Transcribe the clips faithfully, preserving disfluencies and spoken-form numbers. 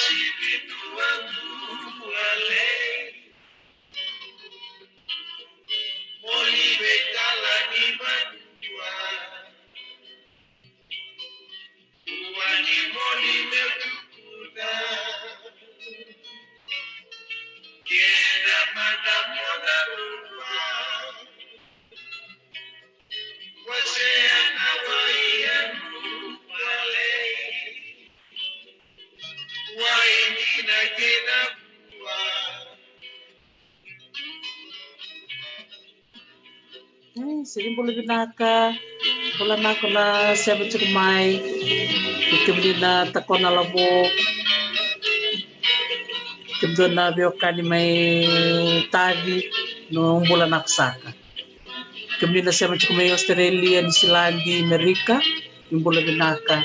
Sivi tu aku ale. Moli vei tala ni madua. Ua ni moli me tukuta. Keda mada mona rua. Wasea na wai anu wale. Wai ni na kena bua. Mm, sega ni bula vinaka. Bula nako na sema tiko mai. Kemuni na takona lavo. Kemudou na veiwekani mai Tavi, no bula nako saka. Kemuni na sema tiko mai Australia, Niusiladi, Merika, ni bula vinaka.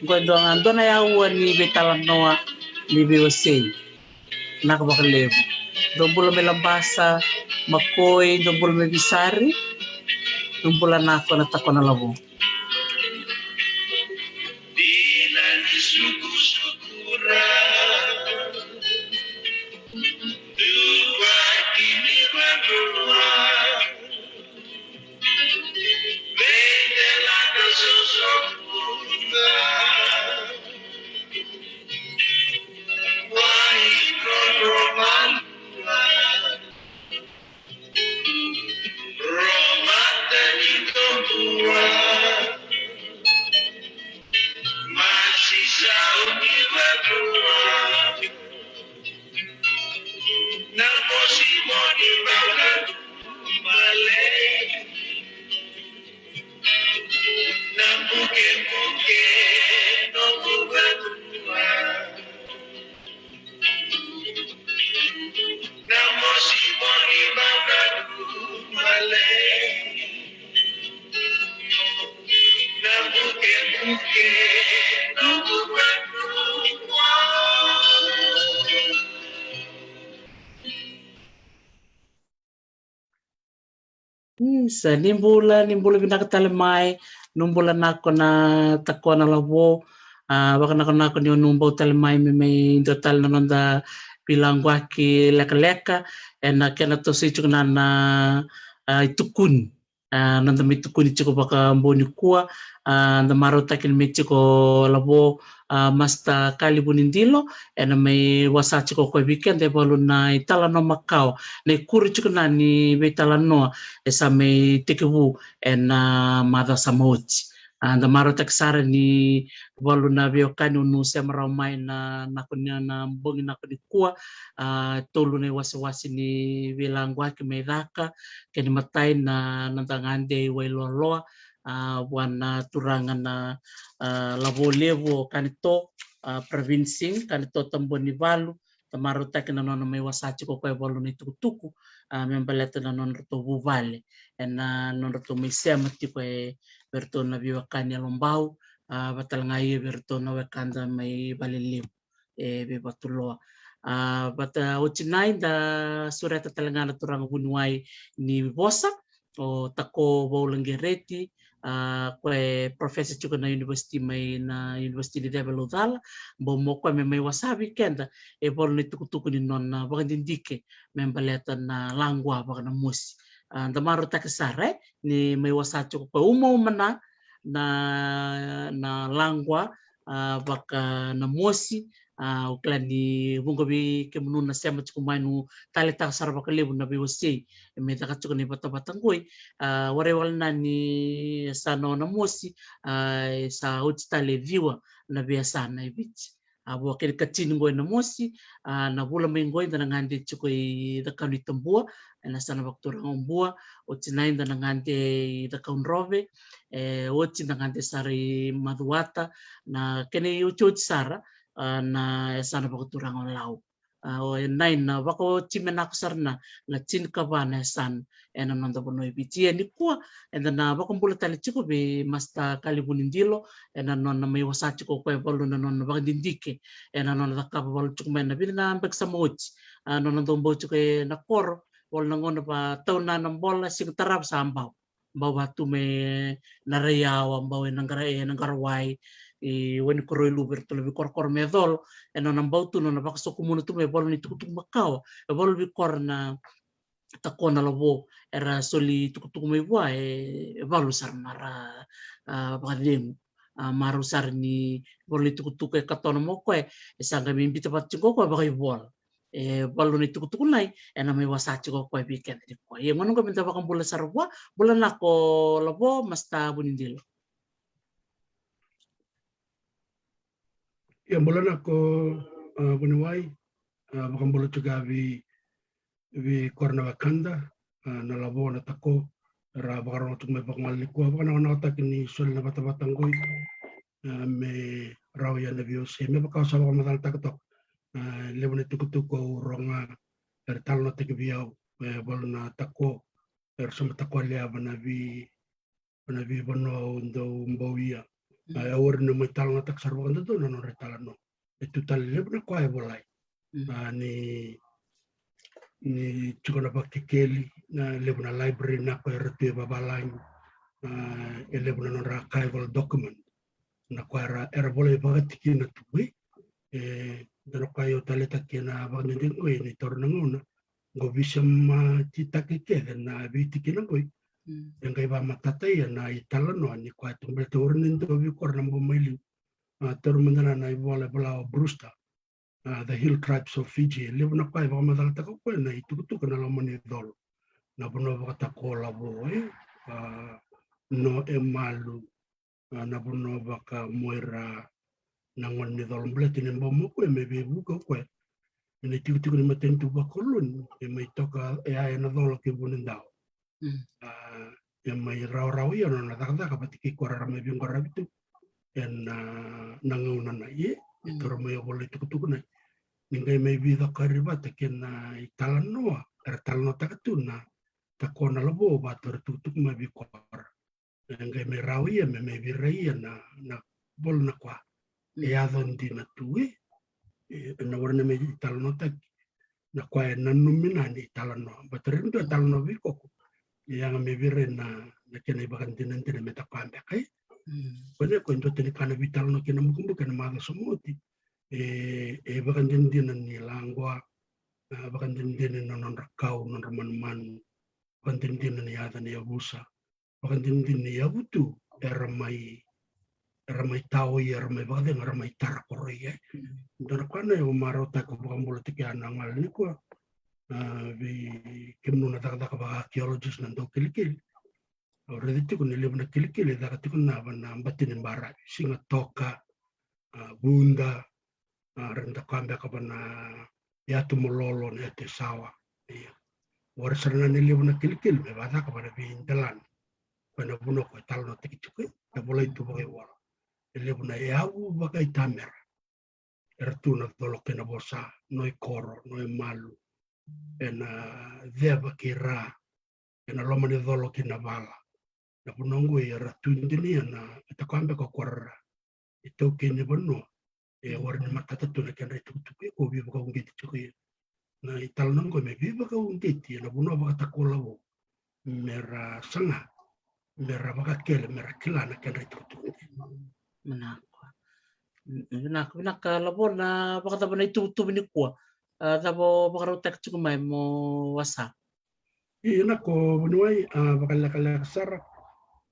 Qo e dua ga, dua na yaua ni veitalanoa ni veiwasei. Naka vakalevu. Dou bula mai Labasa, Makoi, dou bula mai Visari. Dou bula nako na takona lavo. Dina ni sukusuku ra. Dua ki ni vanua. Vei de la na sosokuta. Wai roro vanua. Romata ni tobua. Masi sau ni vanua. Na mosi moni vaka male. Na bukebuke noqu vanua. Na mosi moni vaka male. Na bukebuke noqu vanua. Mm, sa ni bula, ni bula vinaka tale mai, nu bula nako na takona lavo, a, vakanakonako ni o nu bau tale mai me mai dua tale na noda veilaquaki lekaleka, ena kena tosoi tiko na, na, a, itukuni. A, noda mai tukuni tiko vakabau nikua, a, da marautaki ni mai tiko lavo, a, Master Kalivu ni Dilo, ena mai wasa tiko koya vei keda e valu na italanoa makawa, na ikuri tiko na ni veitalanoa e sa mai tekivu ena macawa sa mai oti. A, da marautaki sara ni valu na veiwekani o nu sema rawa mai na, na koni na bogi na koni kua, a, tolu na iwasewase ni veilaquaki mai caka, kena imatai na, na noda gade i Wailoaloa, a, vua na turaga na, a, lavo levu o Kanito, a, Pravin Singh, Kanito Tabonivalu, da marautaki na nona mai wasa tiko koya e valu na itukutuku, a, me baleta na nodratou vuvale, ena nodratou mai sema tiko e vei iratou na veiwekani yalobau, a, vata tale ga ia vei iratou na wekada mai valelevu e Veivatuloa. A, vata oti nai da sureta tale ga na turaga vuniwai ni vosa, o Tako Vaulagereti, a, koya e professor tiko na university mai na University ni Ceva e Laucala, bau mo koya me mai wasa vei keda e valu na itukutuku ni nona vakadidike me baleta na laqua vakanamosi. A, da marautaki sara, e, ni mai wasa tiko koya umauma na, na, na laqua, a, vakanamosi, a, au kila ni vuqa vei kemunu na sema tiko mai nu taleitaka sara vakalevu na veiwasei e mai caka tiko na ivatavata qoi, a, warai wale na ni sa na Namosi, a, e sa oti tale e ciwa na veiyasana e Viti. A, vua kei na katini qoi Namosi, a, na vula mai qoi da na gade tiko i Cakaunitabua, ena yasana vakaturaga o Bua, oti nai da na gade i Cakaudrove, e, oti da gade sara i Macuata, na kena iotioti sara, a, na yasana vakaturaga o Lau. A, o e nai na vakaoti me nako sara na, na tinikava na yasana ena noda vanua e Viti. Ia nikua, eda na vakabula tale tiko vei Master Kalivu ni Dilo, ena nona mai wasa tiko o koya e valu na nona vakadidike, ena nona cakava valu tiko mai na vica na yabaki sa mai oti. A, nona dau bau tiko ena koro, valu na gauna va tauna na bola, siga tarava sa bau. Bau vatu mai na Raiyawa, bau ena Qara, ena Qarawai, i Wanikoro i Luvu, eratou lai veikorokoro mai Colo, ena nona bau tu, nona vakasokumuna tu mai e valu na itukutuku makawa, e valu vei kora na tako na Lavo era soli itukutuku mai vua, e, e valu sara na ra, a, vakacegu. A, marau sara ni valu na itukutuku e katona mai o koya, e sa qai mai biuta vata tiko o koya vakaivola. E valu na itukutuku nai ena mai wasa tiko o koya vei keda nikua. Ia, gauna qo meda vakabula sara vua. Bula vinaka o Lavo, Masta Vunidilo. Ia, bula vinaka o, a, Vuniwai, a, vakabula tiko vei, vei kora na wekada, a, na Lavo, na tako, era vakarorogo tiko mai vakamalua nikua, vakanakonakotaki ni soli na vatavata qoi, a, me rawa ia na veiwasei. Me vaka au sa vakamacalataka toka, a, levu na itukutuku au rogoca era talanoataki vei au, e valu na tako, era sa mai tako leva na vei, na veivanua au dau bau ia. Mm. A, e warai ni mai talanoataka sara vakadodonu na nodra italanoa. E tu tale levu na ka e volai. Mm. A, ni, ni tiko na vakekeli, na levu na library na ka era tu e vavalagi. A, e levu na nodra archival document na ka era, era volai vakatikina tu, e. E dua na ka au taleitaka ena vakadinadina qoi ni taura na gauna qo, veisemaitaki kece na veitikina qoi. Mm. E qai vakamatata ia na italanoa ni koya tu, baleta e warai ni dua vei kora na bau mai liu. A, taura mada na, na ivola e vola o Brewster, a, The Hill Tribes of Fiji. E levu na ka e vakamacalataka o koya na itukutuku ena loma ni Colo, na vanua vakatako Lavo, e, a, no e malu, a, na vanua vakamoira na gone ni Colo, baleta ni bau mai o koya me veivuke o koya ena itikotiko ni matanitu vakoloni, e mai toka, e a, ena Colo kei Vunidau. Mm. A, e mai rawarawa ia na nona cakacaka vata kei kora era mai veiqaravi tu ena, a, na gauna na, e, e, mm, taura mai o vola itukutuku na, ni qai mai veicokari vata kei na italanoa era talanoataka tu na tako na Lavo vata era tukutuku mai vei kora. E qai mai rawa ia me mai veirai ia na, na vola na ka e, mm, yaco dina tu, e. E, ena warai ni mai talanoataki na ka e nanumi na ni talanoa, baleta e dua na italanoa veikoko. E yaga me veirai na, na kena ivakadinadina me tako beka, e. Mm. Ko ni ko e dua tani ka na veitalanoa kei na bukabuka ena macawa sa oti. E, e vakadinadina ni laqoa, a, vakadinadina na nodra kau, nodra manumanu, vakadinadina ni yaca ni yavusa, vakadinadina ni yavu tu era mai, era mai taoi, era mai vakacegu, era mai tara koro, e. Mm. Dua na ka na au marautaka, vakabula tiko ena gauna nikua, a, vei kemunu na cakacaka vaka-archaeologist na daukilikili. Au raica tiko ni levu na kilikili e caka tiko na, va na bati ni baravi, Sigatoka, a, Vuda, a, ra dau kaya beka va na yatu mololo, na yatu e sawa. Ia, warai sara ga ni levu na kilikili me vacaka va na veidelana. Ko na vanua ko e talanoataki tiko, e volai tu vakaivola. E levu na yavu vakaitamera era tu na Colo kei Navosa, Noikoro, Noimalu, ena ceva kei Ra, ena loma ni Colo kei Navala. Na vanua qoi era tu dina ia na, e tako beka o kora ra itaukei ni vanua. E, mm, warai ni matata tu na kedra itukutuku, ia ko veivakauqeti tiko ia. Na italanoa qo me veivakauqeti ena vanua vakatako Lavo, me ra saga, me ra vakakele, me ra kila na kedra itukutuku. Vinaka. Vinaka, vinaka Lavo. Na vakacava na ituvatuva nikua? A, cava o vakarautaka tiko mai mo wasa? Ia, na ko Vuniwai, a, vakalekaleka sara.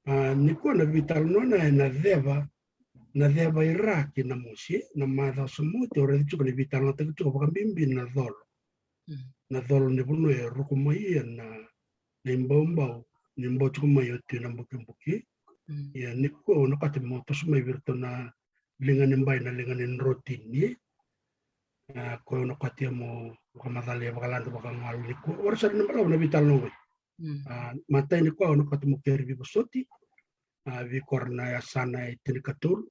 A, nikua na veitalanoa na ena ceva, na ceva i Ra kei Namosi, na macawa sa oti au raica tiko ni veitalanoataki tiko vakabibi na Colo. Mm. Na Colo ni vanua e ruku mai ia na, na ibaubau ni bau tiko mai o Tui Nabukebuke. Mm. Ia, nikua au na kati mo toso mai vei iratou na liga ni bai, na liga ni drotini. A, ko au na kati mo vakamacala e vakaladu vakagalu nikua. Warai sara ni balavu na veitalanoa qoi. Mm. A, matai nikua au na kati mo kere veivosoti, a, vei kora na yasana e tinikatolu,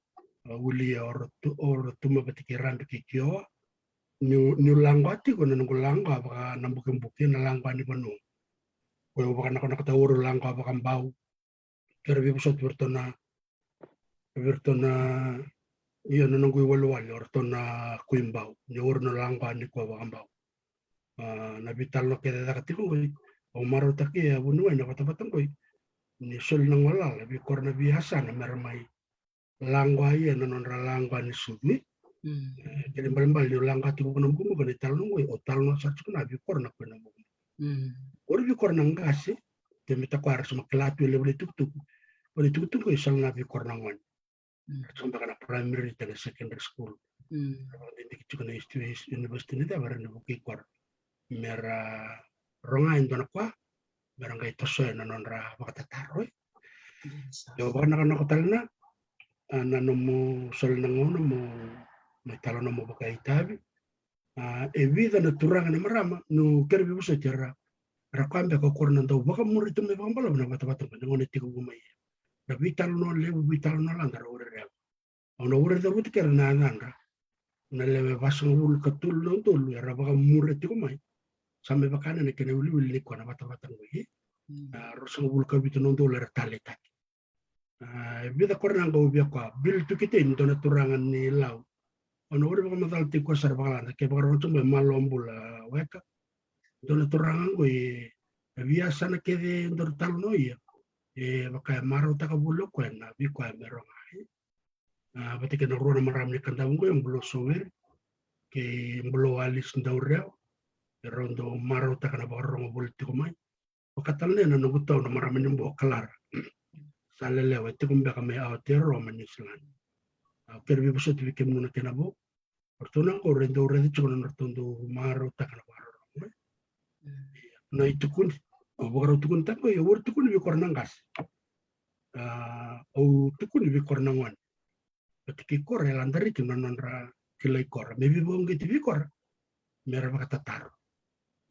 a, Ulia, Orotu-, Orotuma vata kei Rabi kei Kioa. Niu, niu laqoa tiko na noqu laqoa vaka Nabukebuke, na laqoa ni vanua. Ko au vakanakonakotaka, au laqoa vaka Bau. Kere veivosoti vei iratou na, vei iratou na, ia, na noqu iwalewale o iratou na Kui Bau, niu laqoa nikua vaka Bau. A, na veitalanoa kece e caka tiko qoi, au marautaka, e, Vuniwai, na vatavata qoi ni soli na galala vei kora na veiyasana me ra mai laqwa ia na nodra laqwa ni sucu. E, kena ibalebale niu laqwa tiko vua na bukabuka na italanoa qo, au talanoa sara tiko na veikoro na kua na bukabuka. Qori veikoro na qase, te me takoya era sa mai kila tu e levu na itukutuku. Qori na itukutuku e sala na veikoro na gone. Era tiko beka na primary, te na secondary school. Era vakadidike tiko na university ni ceva, era na vukei koro. Mera roga e dua na kua, mera qai tosoya na nodra vakatataro. Io, vakanakonako tale na, a, na nomu soli na gauna mo, mo talanoa mo vakaitavi. A, e vica na turaga na marama, niu kere veivosoti era, era kaya beka o kora na dau vakamuri tu mai vakabalavu na vatavata qo, na gauna e tekivu mai. Na veitalanoa levu, veitalanoa lada ra urerewa. Au na urerewa vata kei ira na yacadra. Na lewe vasagavulu ka tolu na udolu era vakamuri tiko mai. Sa mai vaka na kena iwiliwili ni kua na vatavata qo. A, ruasagavulu ka vitu na udolu era taleitaki. A, e vica kora na qau via koya, Bill Tukitei, dua na turaga ni Lau. Au na ure vakamacala tiko sara vakalada, ke vakarorogo tiko mai, malo bula weka. Dua na turaga qo e, e via yasana kece daru talanoa ia. E vaka e marautaka voli o koya na veika e me roga. A, vata kei na rua na marama ni Kadavu qo, e Bulou Soweri kei Bulou Alice Daurewa. E rau dau marautaka na vakarorogo voli tiko mai. Vaka tale na noqu tau na marama ni Bo, Kalara Salelewa, e tiko beka mai Aotearoa mai Niusiladi. Au kere veivosoti vei kemuni na kena vo. O ratou na qo era dau raica tiko na nodratou dau marautaka na vakarorogo. Ia, na itukuni, au vakarau tukuni tiko, ia, au tukuni veikoro na qase. A, au tukuni veikoro na gone. Vata kei kora e lada reki na nodra kilai kora. Me veivakauqeti veikora mera vakatataro.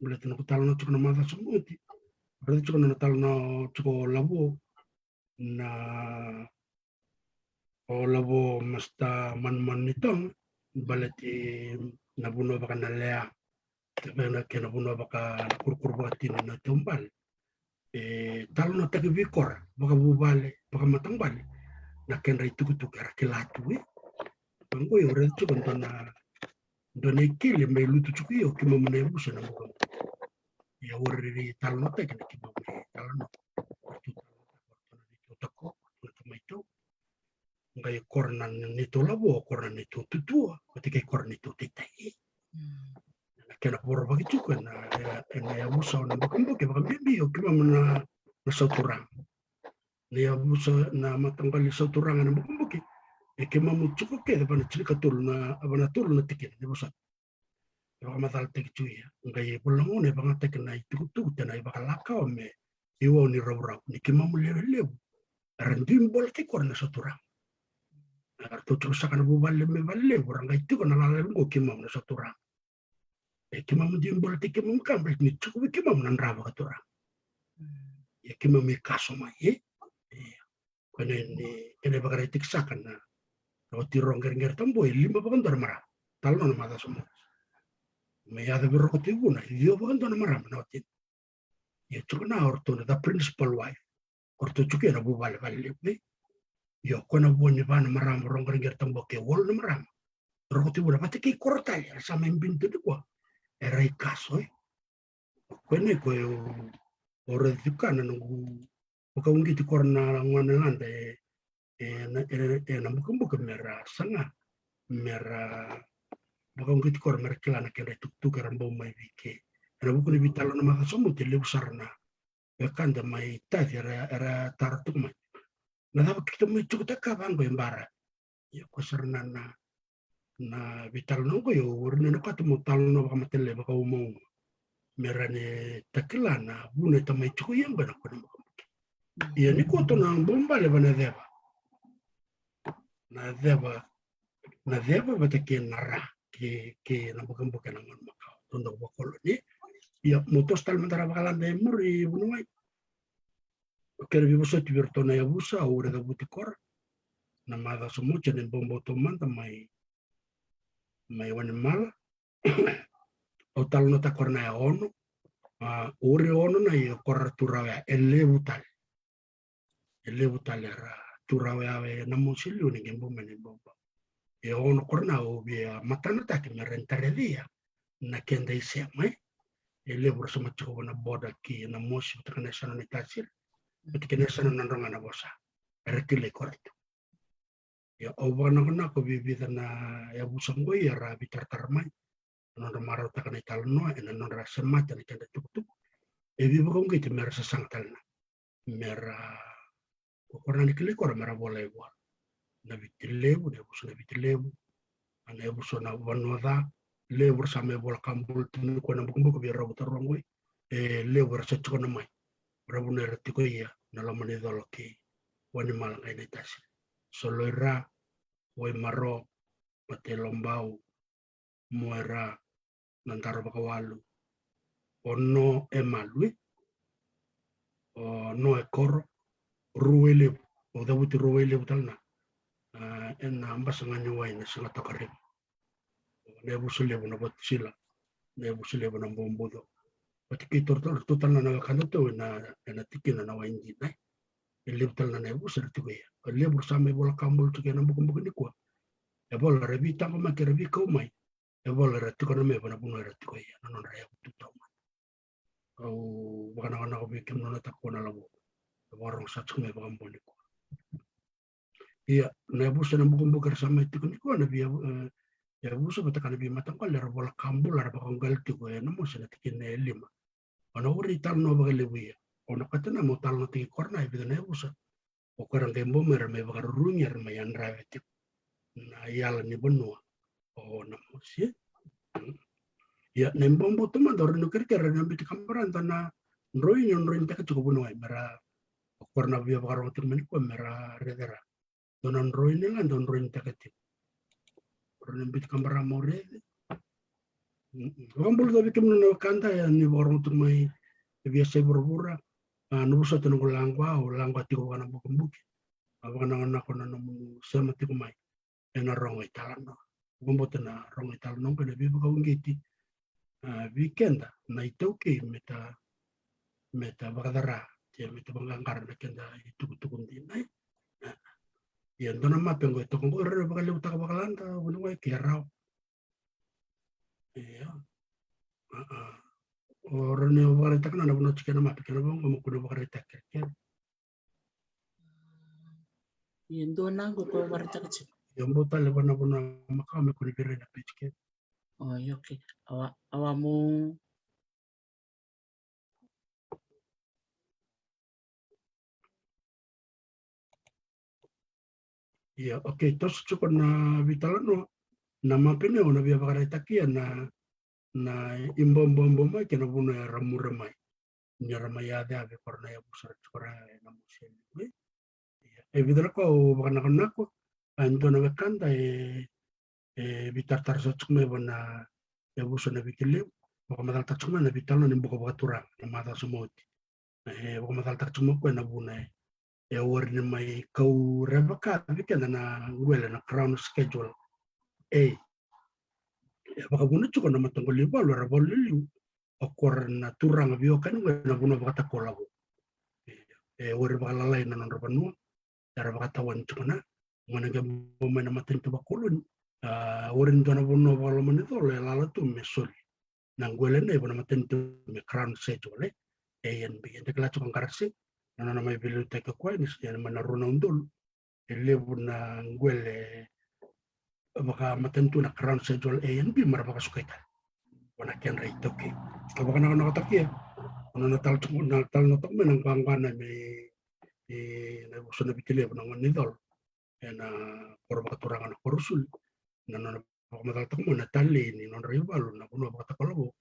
Baleta na noqu talanoa tiko na macawa sa oti, raica tiko na talanoa tiko o Lavo, na, o Lavo Masta Manumanu ni Toga, baleti na vanua vaka na lea, tevena kei na vanua vaka na kurukuru vakatini na taubale. E talanoataki veikora vakavuvale, vakamataqali, na kedra itukutuku era kila tu, e. Oqo au raica tiko dua na, dua na ikeli me lutu tiko, ia o keimami na yavusa na bukabuka. Ia au rairai talanoataki na keimami na italanoa. Ratou talanoataka o ratou na neitou tako, o ratou na tamaitou. Qai kora na neitou lavo, kora na neitou tutua, vata kei kora na neitou taitai. Na kena vorovaki tiko ena, ena yavusa na bukabuka, vakabibi o keimami na, na sauturaga. Na yavusa na mataqali sauturaga na bukabuka, e keimami tiko kece va na tinikatolu na, va na tolu na tikina ni vosa. E vakamacalataki tu ia, qai vola na gauna e vagataki na itukutuku, tena ivakalakawa me iwau ni ravuravu, ni keimami lewe levu era dui bola tiko na sauturaga. Eratou tiko saka na vuvale me vale levu, ra qai tiko na lala levu qo keimami na sauturaga. E keimami dui bola tiko keimami ka baleta ni tiko vei keimami na dra vakaturaga. Ia keimami kaso mai, e? Ia. Kena, ni, kena ivakaraitaki saka na, na wati Rogo Qereqere Tabu, e lima vakadua na marama. Talanoa na macawa sa oti. Me yaco vei Roko Tui Vuna, e ciwa vakadua na marama na watina. Ia tiko na o ratou na the principal wife. O ratou tiko ena vuvale vale levu, e. Ia o koya na vua ni va na marama, Rogo Qereqere Tabu, ke walu na marama. Roko Tui Vuna vata kei koro tale, era sa mai bini tu nikua. Era i kaso, e. O koya na iko e o, o raica tiko na noqu vakauqeti koro na gone lada e, e na, e, e na bukabuka mera saga, mera vakauqeti koro mera kila na kedra itukutuku era bau mai vei ke. Ena vuku ni veitalanoa na macawa sa oti e levu sara na wekada mai Taci era, era taro tiko mai. Na cava keitou mai tukutaka vaqo e Bara. Ia ko sara na, na, na veitalanoa qo, ia au rairai na katu mo talanoa vakamatailalai vakaumauma. Me rawa ni takila na vuna e tamai tiko ia qo ena kua na bukabuka. Ia ni koto na bobale va na ceva. Na ceva, na ceva vata kei na ra, kei, kei na bukabuka ena gauna makawa. Tou dau vakoloni. Ia mo toso tale mada ra vakalada e muri vuniwai. Au kere veivosoti vei iratou na yavusa, au raica vuti kora. Na macawa sa oti ena ibaubau taumada mai, mai Wainimala. Au talanoataka kora na ya ono. A, ure ono na ya kora ra tu rawa ya, e levu tale. E levu tale ra tu rawa ya, e na mosi liu ni qai bau mai na ibaubau. E ono kora na au via matanataki me rawa ni tarai ya na keda isema, e. E levu ra sa mai tiko vua na boda ki na mosi, vata kei na yasana na itasiri, vata kei na yasana na droga na vosa. Era kilai kora tu. Ia au vakanakonako vei vica na yavusa qo era veitaratara mai na nodra marautaka na italanoa ena nodra semata na kedra tukutuku. E veivakauqeti mera sasaga tale na mera, ko kora na kilai kora mera vola e vua na Viti Levu, na yavusa na Viti Levu, na yavusa na Vanua Ca. Levu ra sa mai vola ka bula tu nikua na bukabuka vei rau vatarua qoi. E levu ra sa tiko na mai, ra vuna era tiko ia na loma ni colo kei Wainimala qai Naitasi, Soloira, Waimaro, Matailobau, Moera, Nadaro Vakawalu, o No e Malu, e? O No e Koro, Ruwailevu, o cavuti Ruwailevu tale na, a, ena basa ga ni wai na Siga Tokarima. Na yavusa levu na Vatusila, na yavusa levu na Bobuco. Vati kei torotoro tu tale na wekada tu ena, ena tikina na Waidina, e? E levu tale na, na yavusa era tiko ia. E levu ra sa mai vola ka bula tiko ena bukabuka nikua. E vola era veitaqomaki, era veikau mai. E vola era tiko na mai vua na vanua era tiko ia, na nodra yavu tu taumada. Au vakanakonako vei kemuni na takua na lavo. E vakarogo sa tiko mai vakabau nikua. Ia, na yavusa na bukabuka era sa mai tiko nikua na vei, e, yavusa vata ka na veimataqali era vola ka bula era vakaqali tiko ena Mosi na tikina e lima. O na ori italanoa vakalevu ia. O na kata na mo talanoataki kora na e vica na yavusa. O koya ra qai bau mai ra mai vakarurugi era mai yadrava tiko na iyala ni vanua o na Mosi. Ia na ibobo taumada o rawa ni kerekere, rawa ni biuti kabara, dua na droini o droinitaka tiko vuniwai mera, o koya ra na via vakarogo tiko mai nikua mera raica ra. Dua na droini ga dau droinitaka tiko. Rawa ni biuti kabara mo raica. Vakabula tale vei kemuni na wekada e ni vakarogo tiko mai e veiyasai vuravura. A, na vosota noqu laqwa, au laqwa tiko vakanabukebuke. A, vakanakonako na nomu sema tiko mai ena rogo italanoa. Vakabauta na rogo italanoa qo ena veivakauqeti, a, vei keda na iTaukei meta, meta vakacara, te meta vaqaqara na keda itukutuku dina, e? A, ia dua na mape qo e toka qo, rawa ni vakalevutaka vakalada vuniwai ke rawa. Ia. A, a. O rawa ni vakaraitaka na, na vanua tiko na mape, kena vanua mo kua ni vakaraitaka kere. Ia dua na qo ko vakaraitaka tiko. Ia bau tale vana vanua makawa me kua ni virai na page kere. O, ia, okay. Awa, awa mo. Ia, okay, toso tiko na veitalanoa, na mape nei au na via vakaraitaki ia na, na ibobobo mai kei na vanua era mure mai. Ni ra mai yaco vei kora na yavusa ra tiko ra ena Mosi e liu, e? Ia, e vica na ka au vakanakonako, a, e dua na wekada e, e veitaratara sara tiko mai vua na yavusa na Viti Levu, vakamacalataka tiko mai na veitalanoa ni buka vakaturaga na macawa sa mai oti. E vakamacalataka tiko mai o koya na vuna e, e warai ni mai kau revaka vei keda na qwele na Crown Schedule A. E vakavuna tiko na mataqali ivalu era valu e liu, o kora na turaga veiwekani qo ena vanua vakatakola qo. E, e warai vakalalai na nodra vanua era vakatawani tiko na, gona qai bau mai na matanitu vakoloni. A, warai ni dua na vanua vakalomani colo e lala tu me soli na qwele nei vua na matanitu me Crown Schedule, e, A and B. Eda kila tiko qarasi na nona mai veiliutaki o koya ni sa mai na rua na udolu. E levu na qwele vakamatanitu na Crown Schedule A and B mera vakasukai tale vua na kedra iTaukei. Au vakanakonakotaka ia o na, na tala tiko, na tala na toko mai na qwaqwa na me, e, na yavusa na Viti Levu na gone ni colo ena koro vakaturaga na Korosuli. Na nona vakamacalataka mai na talei ni nodra ivalu na vanua vakatakola qo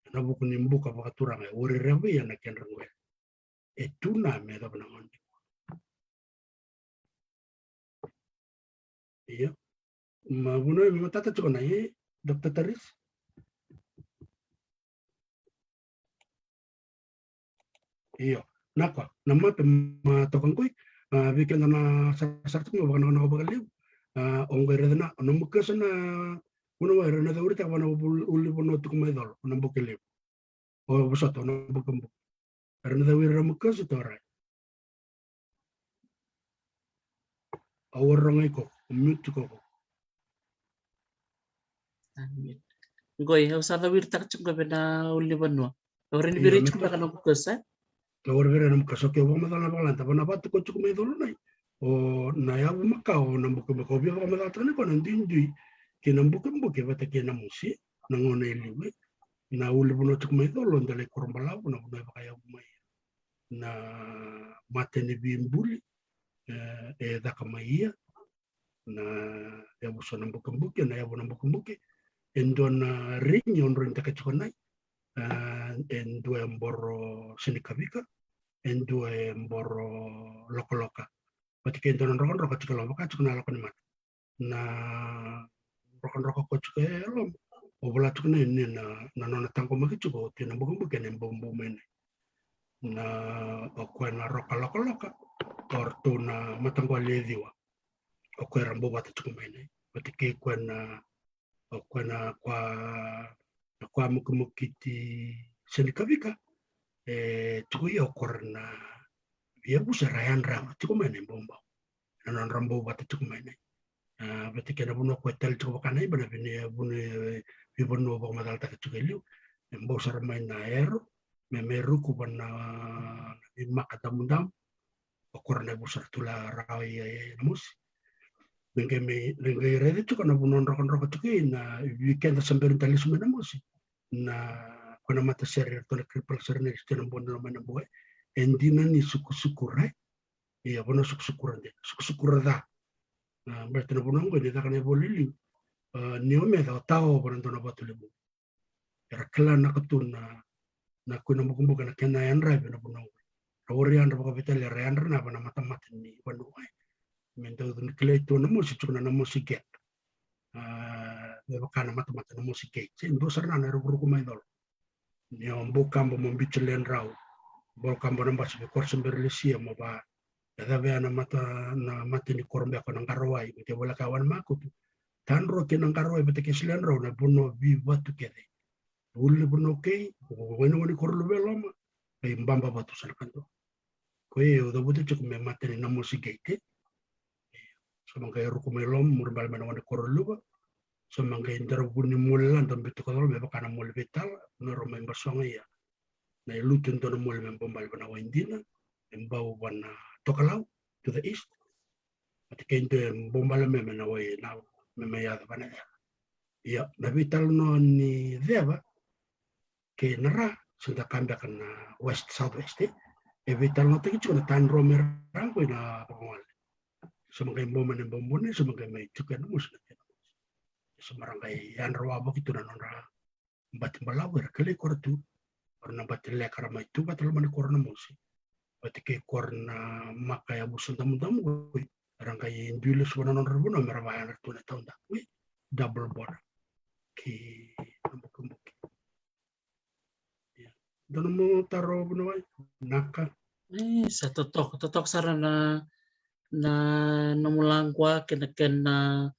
ena vuku ni buka vakaturaga e warai revaka na kedra qwele. E tu na me yacova na gauna. Io. Ma vuna me matata tiko na, e, Doctor Taris? Io. Na ka, na mape ma toka qoi, a, vei keda na sarasara tiko, vakanakonako vakalevu. A, o qoi raica na, o na mukasa na, vuna wai, era na cauritaka vua na ul-, ulunivanua tiko mai colo, o na buka levu. O vosota, o na bukabuka. Era na cau ira mukasa, tora. Au rogo iko, mute iko. Qoi, au sa cau irataka tiko vei na ulunivanua. Au rawa ni vei ira tiko beka na mukasa. Au rawa ni vei ira na mukasa. Okay, au vakamacala na vakalada. Vua na vatu ko tiko mai colo nai. O na yavu makawa, o na bukebuke, o via vakamacalataka ni ko na duidui kei na bukebuke vata kei na mosi na gauna e liu. Na ulunivanua tiko mai Colo, Delai, Koro Balavu, na vanua e vakayavu mai na mata ni veibuli, e, e caka mai ia na yavusa na bukebuke, na yavu na bukebuke. E dua na rigi o drau ni taka tiko nai, e, e dua e boro Senikavika, e dua e boro Lokaloka. Vata kei dua na drokadroka tiko e loma, vaka tiko na lako ni mata. Na drokadroka ko tiko e loma, o vola tiko na, ni na, na nona taqomaki tiko o tui na bukebuke ena iboubou mai nai. Na, o koya na roka lokaloka, o ratou na mataqali e ciwa. O koya era bau vata tiko mai nai. Vata kei koya na, o koya na kwa, na kwa mukimukiti Senikavika, e tiko ia o koya na veiyavusa era yadra tiko mai na iboubou. Na nodra bau vata tiko mai nai. A, vata kei na vanua ko e tale tiko vaka na iba na veivanua, veivanua vakamacalataka tiko e liu. E bau sara mai na yaro, me, me ruku va na, na veimaka damudamu. O koya na yavusa ra tu la rawa ia e na mosi. Me qai, me, me qai raica tiko na vanua drokadroka tiko ia na vei keda sa bera ni da lesu mai na mosi. Na, ko na matasere, ko na cripple sere na istu na bono mai na boe. E dina ni sukusukura, e. Ia, vanua sukusukura dina, sukusukura ca. A, baleta na vanua oqo ni caka na ivola e liu. A, ni o meca o tawa vana dua na vatu levu. Era kila na ka tu na, na kui na bukebuke na kena yadravi na vanua oqo. Ra wari yadra vakaveitalia, ra yadra na vana matamata ni vanua, e. Me dau ni kilai tu na mosi, tiko na, na mosi gate. A, me vaka na matamata na mosi gate. Se dua sara na, na rukuruku mai Colo. Ni o bau kaba mo biuti ledrau, bau kaba na basi vei koro se bera lesia mo va yacava ya na mata, na mata ni koro beka na Qarawai, me te voleka Wainimakutu. Tadro kei na Qarawai vata kei Siledrau na vanua veivatu kece. Ulu ni vanua kei, o wai na wai ni koro luve loma, e baba vatu sa na kadua. Ko ia au cavuta tiko me mata ni na mosi gate. Sa ma qai ruku mai loma, muri bale mai na wai ni koro luva. Sa ma qai dara vuni moli la, da biuta ko Colo me vaka na moli veitala, na ro mai Basoga ia. Na ilutu e dua na moli me bau bale vana Waidina, me bau vana Tokalau, to the east. Vata kei dua e bau bale me, me na wai na, me, me yaco vana ya. Ia, na veitalanoa ni ceva kei na ra, se da ka beka na west, southwest, e. E veitalanoataki tiko na tadro me ra qo i na vakagole. Sa ma qai bau mai na bau bau ni, sa ma qai mai tiko e na mosi na kena mosi. Sa ma ra qai yadra wavoki tu na nodra bati balavu era kilai kora tu. Kora na bati leka ra mai tu vata loma ni kora na mosi. Vata kei kora na maka yavusa damudamu qoi. Era qai dui lesu vana nodra vanua me ra vayadra tu na taudaku. Ui, double border. Kei na bukebuke. Ia. Dua nomu taro vuniwai? Naka. E, sa totoka, totoka sara na, na nomu laqua kei na kena,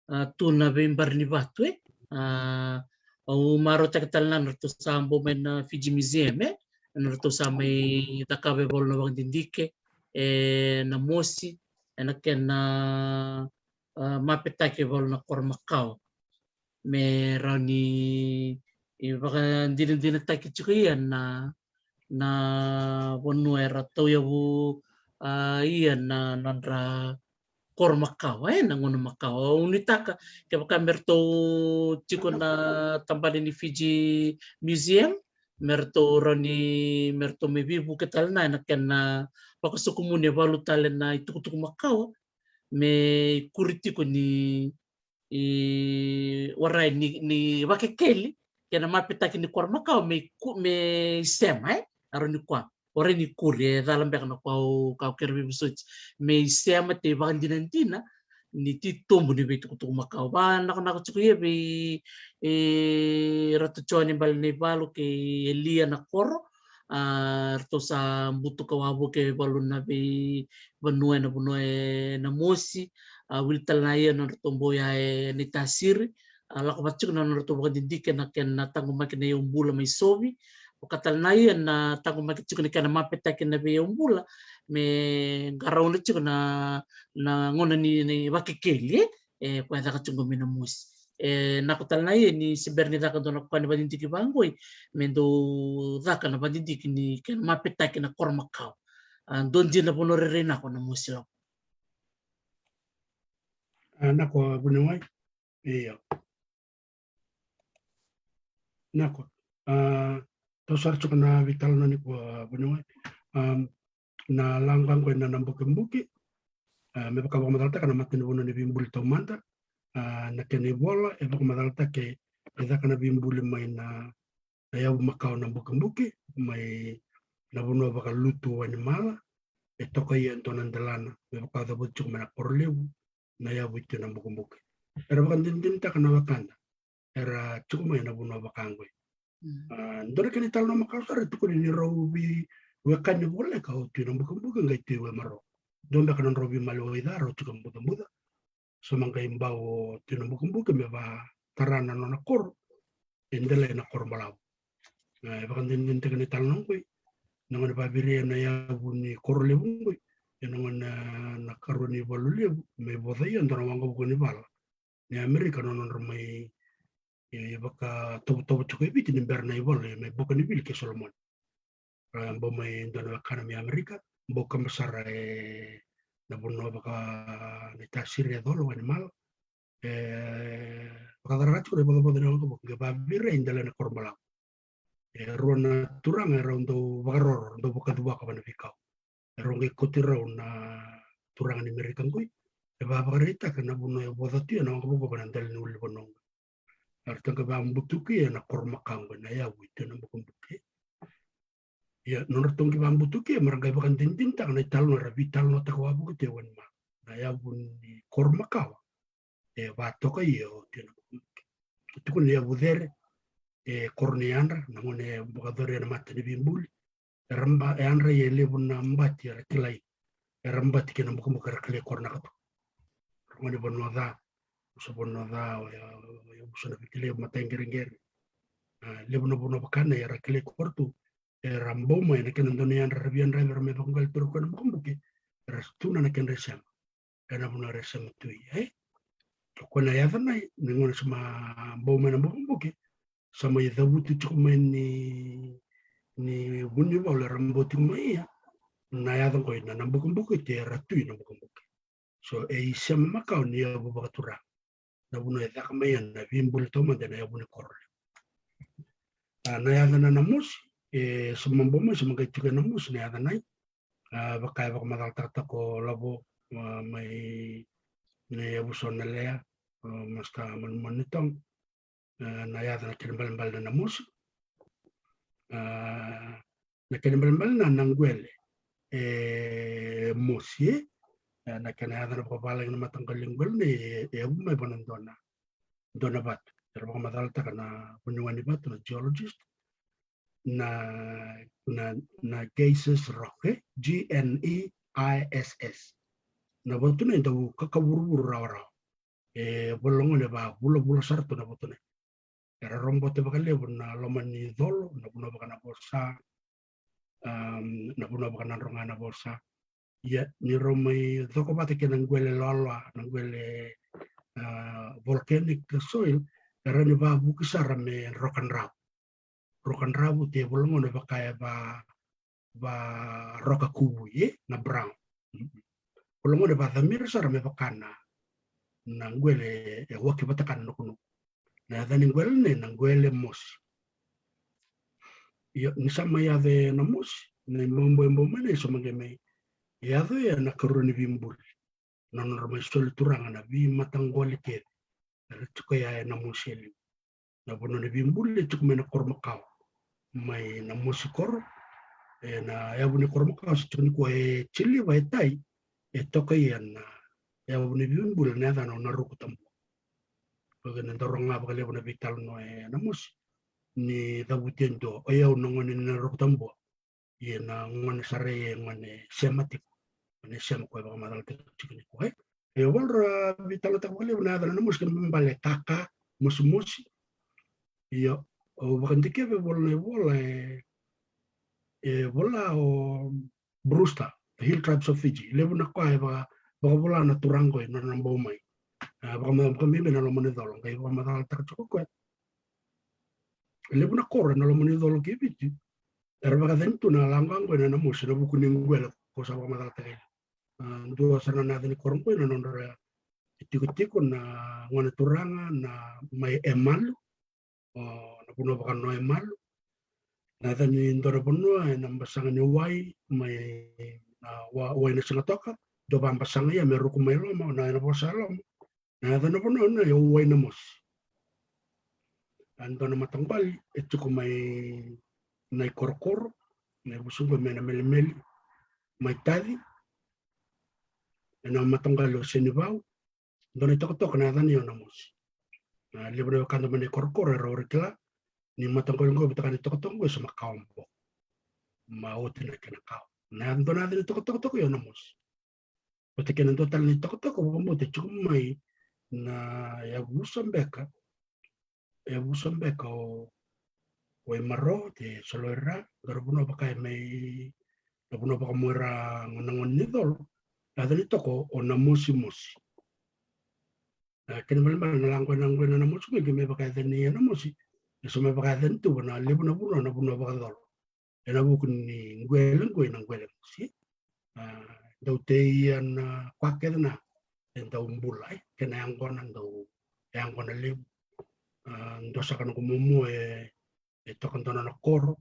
a, tu na veibari ni vatu, e. A, au marautaka tale ga na ratou sa bau mai na Fiji Museum, e. Na ratou sa mai cakava e valu na vakadidike, e, na mosi, e na kena, a, mapetaki e valu na koro makawa. Me rawa ni, e, vakadinadinataki tiko ia na, na vanua era tauyavu, a, ia na nodra koro makawa, e, na gauna makawa. Au nuitaka, kevaka me ratou tiko na tabana ni Fiji Museum, me ratou rawa ni, me ratou mai veivuke tale na, na kena vakasokumuni e valu tale na itukutuku makawa, me kuri tiko ni, i warai ni, ni vakekeli kei na mapetaki ni koro makawa me ku-, me isema, e? Aro ni kua. Warai ni kuri, e cala beka na kua au, ka au kere veivosoti. Me isema, tei vakadinadina ni titobu ni veitukutuku makawa. Vanakonako tiko ia vei, e, Ratu Jone Balenaivalu kei Elia na koro. A, ratou sa butuka wavoki e valu na veivanua, e na vanua e na mosi. A, wili tale na ia na nodratou bau ya e Naitasiri. A, lako vata tiko na nodratou vakadidike na kena taqomaki na iyaubula mai Sovi. Vaka tale na ia na taqomaki tiko na kena mapetaki na veiyaubula me qarauna tiko na, na gauna ni, ni vakekeli, e, e koya caka tiko mai na mosi. E, nako tale na ia ni se bera ni caka dua na koya ni vakadidike vaqoi, me dau caka na vakadidike ni kena mapetaki na koro makawa. A, dua dina vanua rairai nako na mosi lako. A, na ko vuniwai. Io. Na ko. A, tau sara tiko na veitalanoa ni ko vuniwai. Am, na laga qo ena na bukebuke. A, me vaka vakamacalataka na matanivanua ni veibuli taumada. A, na kena ivola e vakamacalataka e caka na veibuli mai na na yavu makawa na bukebuke mai na vanua vakalutu o Wainimala, e toka ia e dua na delana me vaka cavuti tiko mai na koro levu na yavu i Tui na bukebuke. Era vakadinadinataka na wekada era tiko mai na vanua vaka qoi. A, dua na kena italanoa makawa sara e tukuni ni rau veiwekani voleka o Tui na bukebuke qai Tui Waimaro. Dua beka na drau veimaliwai ca rau tiko bucabuca. Sa ma qai bau o Tui na bukebuke me vakatara na nona koro e delai na koro balavu. E vakadinadinataki na italanoa qoi na gauna e vakaviria na yavu ni koro levu qoi ena gauna na karua ni valu levu me voca ia dua na waqavuka ni vala ni Amerika na nodra mai, e, vakatovotovo tiko e Viti ni bera na ivalu e mai Bukanivili kei Solomoni. Ra bau mai dua na wekana mai Amerika, bau kaba sara e na vanua vaka na itasiri e Colo, Wainimala. E vakacaraka tiko na ivacavaca ni waqavuka qai vakaviria e delai na koro balavu. E rua na turaga e rau dau vakaroro, dau vakacuvaka vana veikau. E rau qai kauti rau na turaga ni Amerika qoi e vakavakaraitaka na vanua e voca tu ia na waqavuka vana dela ni ulunivanua qoi. Era tau qai vakabutuki ena koro makawa qo na yavu i Tui na bukebuke. Ia nodratou qai vakabutuki me ra qai vakadinadinataka na italanoa era veitalanoataka wavoki tu e Wainimala na yavu ni koro makawa e vakatoka ia o Tui na bukebuke. E tukuni na yavu cere e koro ni yadra na gauna e vakayacori ena mata ni veibuli. Era ba, e yadra ia e levu na bati era kilai. Era bati kei na bukabuka era kilai koronaka tu. Ra gone vanua ca, usa vanua ca, o ya, o ya usa na Viti levu, matai qereqere. A, levu na vanua vaka na era kilai koro tu. Era bau mai na kena dau ni yadra era via draiva era mai vakaqali tu ra koya na bukabuke. Era tuna na kedra isema ena vanua era sema tu i, e? O koya na yaca nai, ni gauna sa ma bau mai na bukabuke, sa mai cavuti tiko mai ni, ni vunivalu era bau tiko mai ia, na yaca qoi na, na bukabuke, te era Tui na bukabuke. So e isema makawa ni yavu vakaturaga. Na vanua e caka mai ia na veibuli taumada ena yavu ni koro. A, na yaca na Namosi, e sa ma bau mai, sa ma qai tiko e Namosi na yaca nai. A, vaka e vakamacalataka tiko o Lavo, a, mai na yavusa o Nalea, o Masta Manumanitoga, a, na yaca na kena ibalebale na Namosi. A, na kena ibalebale na, na qwele e mosi, e. A, na kena yaca na vakavalagi na mataqali qwele nei e, e yavu mai vua na dua na, dua na vatu. Era vakamacalataka na vuniwai ni vatu na geologist na, na, na gneisses rock, e? G N E I S S. Na vatu nei dau kakavuruvuru rawarawa. E vola gone e vakavulavula sara tu na vatu nei. Era robota vakalevu na loma ni colo, na vanua vaka Navosa, am, na vanua vaka Nadroga, Navosa. Ia ni rau mai coko vata kei na qwele loaloa, na qwele, a, volcanic soil, era ni vakavuki sara me roka dravu. Roka dravu te vola gone vaka e va, va roka kuvui, e, na brown. Vola gone vakacamira sara me vaka na, na qwele e waki vata ka na nukunuku. Na yaca ni qwele nei na qwele mosi. Ia ni sa mai yaco e Namosi, na imaubau e bau mai nei sa ma qai mai yaco ia na karua ni veibuli. Na nodra mai soli turaga na veimataqali kece era tiko ia e Namosi e liu. Na vanua ni veibuli e tiko mai na koro makawa, mai Namosi koro, ena yavu ni koro makawa sa tiko nikua e Tiliva e Tai, e toka ia na yavu ni veibuli na yacana o Narukutabua. Vaka na dau rogo ga vakalevu na veitalanoa e Namosi ni cavuti e dua, o yau na gone ni Narukutabua. Ia na gone sara e gone sema tiko, gone sema koya vakamacalataki tiko nikua, e. E vola ra veitalanoataka vakalevu na yaca na Namosi kena ibalebale e kaka, mosimosi. Ia au vakadikeva e vola na ivola e, e vola o Brewster, The Hill Tribes of Fiji. Levu na koya e vaka, vakavola na turaga qo e nona bau mai. A, vakama, vakabibi na loma ni colo qai vakamacalataka tiko o koya. Levu na koro ena loma ni colo kei Viti era vakayacani tu na lago qo ena Namosi ena vuku ni qwele ko sa vakamacalataka. A, dua sara na yaca ni koro qo ena nodra tikotiko na gone turaga na mai Emalu, o, na vanua vaka no Emalu. Na yaca ni dua na vanua ena basaga ni wai, mai na wa-, wai na Sigatoka, dua vakabasaga ia me ruku mai loma, na ena vosa loma. Na yaca na vanua na e Wai na Mosi. A dua na mataqali e tiko mai na ikorokoro, na ivusu qo mai na melemele, mai Taci, ena mataqali o Senivau, dua na itokatoka na yacana o Namosi. Na levu na wekada mai na ikorokoro era ori kila ni mataqali qo, vata kei na itokatoka qo e sa makawa boko. Ma oti na kena kawa. Na dua na yaca ni tokatoka tiko o Namosi. Vata kei na dua tale na itokatoka vakabauta e tiko mai na yavusa beka, yavusa beka o, o Imaro, te solo ira, dua na vanua vaka e mai, na vanua vakamoira na gone ni colo. Na yaca ni toko o Namosimosi. Na kena ibalebale na laqu ena qo na Namosi qo, e qai mai vakayacani e Namosi, e sa mai vakayacani tu va na levu na vanua, na vanua vakacolo. Ena vuku ni qwele qo, na qwele mosi. A, dau tei ia na kwa kece na, e dau bula, e, kena yaqona, dau yaqona levu. A, dua saka noqu momo e, e toka dua nona koro,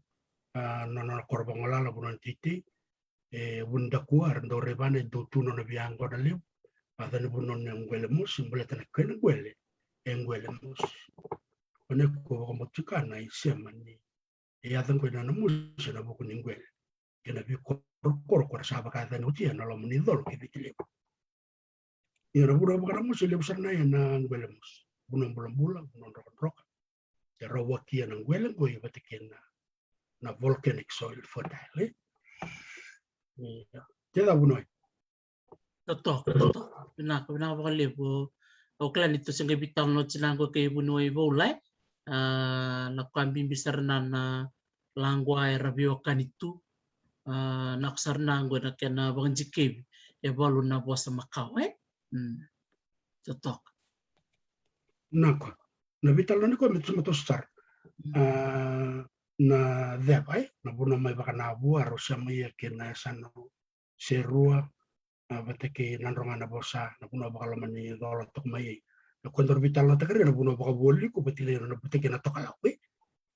a, nona koro vagolala, vanua ni teitei, e Vunidakua, era dau rai vana, e dau tu nona veiyaqona levu. A yaca ni vanua na qwele mosi, baleta na kena qwele e qwele mosi. O nei ko vakabauta tiko na isema ni e yaca qo na Namosi ena vuku ni qwele kei na veikorokoro ko ra sa vakayacani oti ena loma ni colo kei Viti Levu. Ia na vanua vaka Namosi e levu sara na ena qwele mosi. Vanua bulabula, vanua drokadroka. E rau wakia na qwele qo i vata kei na, na volcanic soil fertile, e? Ia. Te ca vanua e Totoka, totoka. Vinaka, vinaka vakalevu. Au kila ni tou se qai veitalanoa tiko qo kei vuniwai Voula, e. A, na ka bibi sara na, na laqua era veiwekani tu. A, na ka sara na qo na kena vakadikevi e valu na vosa makawa, e. Mm. Totoka. Na ka, na veitalanoa ni koya me tu sa matou sara. Mm. A, na ceva, e, na vanua mai vakanavua, rau sema ia kei na yasana o Serua, a, vata kei Nadroga na vosa, na vanua vakaloma ni colo toka mai. Na koya daru veitalanoataka ira na vanua vakavoliku, vata kei na, vata kei na tokalau, e.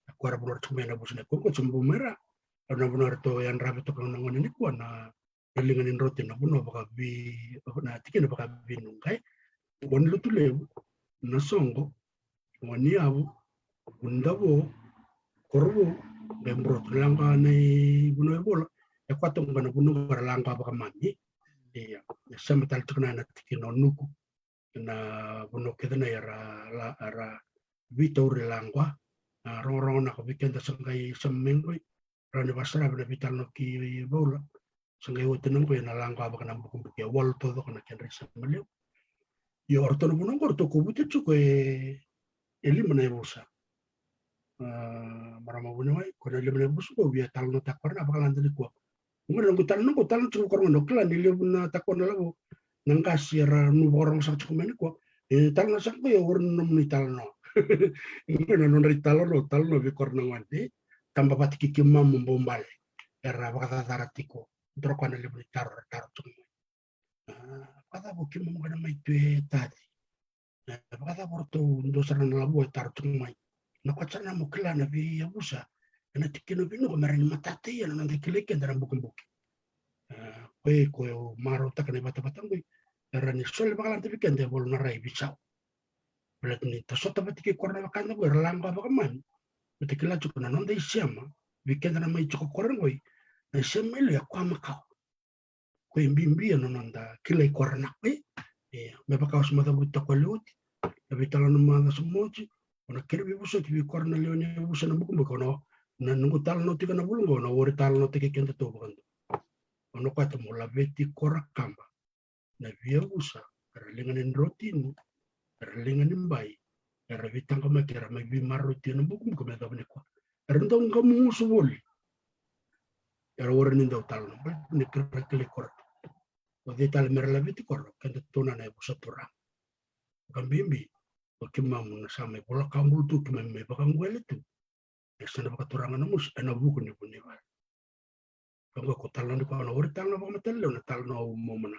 Na koya ra vanua ra tiko mai na vusa na koya, koya tiko mai ra. Na vanua ratou yadravi toka na gone nikua na, na liga ni droti, na vanua vakavi, na tikina vakavinuqa, e. Vanua ni Lotulevu, na soqo, Vaniyavu, Vunidavo, Korovou, qai Burotu. Na laqua nei vuniwai Voula, e koya toka na vanua qo era laqua vakamami. Ia, e sema tale tiko na, na tikina o Nuku. Na vanua kece na era la, era veitauri laqua. A, rogorogo na ka vei keda sa qai sema mai qoi. Rawa ni vakasaravi na veitalanoa kei Voula. Sa qai oti na qo ena laqua vaka na bukibuki, e walu taucoko na kedra isema levu. Ia o ratou na vanua qo ratou kovuti tiko e, e lima na yavusa. A, marama vuniwai, ko na lima na yavusa qo via talanoataka ko ra na vakalada nikua. Qo na noqu talanoa qo, talanoa tiko ko ra qo, na kila ni levu na tako na lavo na qase era nu vakarorogo saka tiko mai nikua. E talanoa saka qo, ia o ira na nomuni talanoa. Qo na nodra italanoa, talanoa vei ko ra na gone. Taba vata kei keimamu bau bale era vakacacataka tiko. Dua ko na levu ni taro era taro tiko mai. A, vakacava o keimamu qai na mai tu e Taci? E, vakacava o ratou dua sara na lavo e taro tiko mai? Na koya sara na mo kila na veiyavusa ena tikina o Vinuka me rawa ni matata ia na noda kilai keda na bukibuki. E, koya ko e marautaka na ivatavata qoi, e rawa ni soli vakalada vei keda e valu na rai veisau. Baleta ni ta sota vata kei ko ra na wekada qo era laqua vakamami. Me ta kila tiko na noda isema vei keda na mai tiko ko ra qoi, na isema e liu e koya makawa. Ko e bibi ena noda kilai ko ra na qoi. Ia, me vaka au sa mai cavuta ko a lewe oti, na veitalanoa mai na macawa sa oti, o na kere veivosoti vei ko ra na lewe ni yavusa na bukibuki, o na, na noqu talanoa tiko na vula qo, o na wari talanoataki keda tu vakadua. O na koya ta mo laveti ko ra kaba na veiyavusa, era liga ni drotini, era liga ni bai, era veitaqomaki, era mai veimaroroi tu ena bukibuki me yacova nikua. Era dau qamugusu voli. Era wara ni dau talanoa, baleta ni kera kilai ko ra tu. O cei tale me ra laveti ko ra, keda tu na, na yavusa turaga. Vakabibi o keimamu na sa mai vola ka bulu tu, keimami mai vakaqwele tu. E sa na vakaturaga na mosi ena vuku ni vunivale. Ka qo ko talanoa ni ko na wari talanoa vakamatailaleu, na talanoa au momona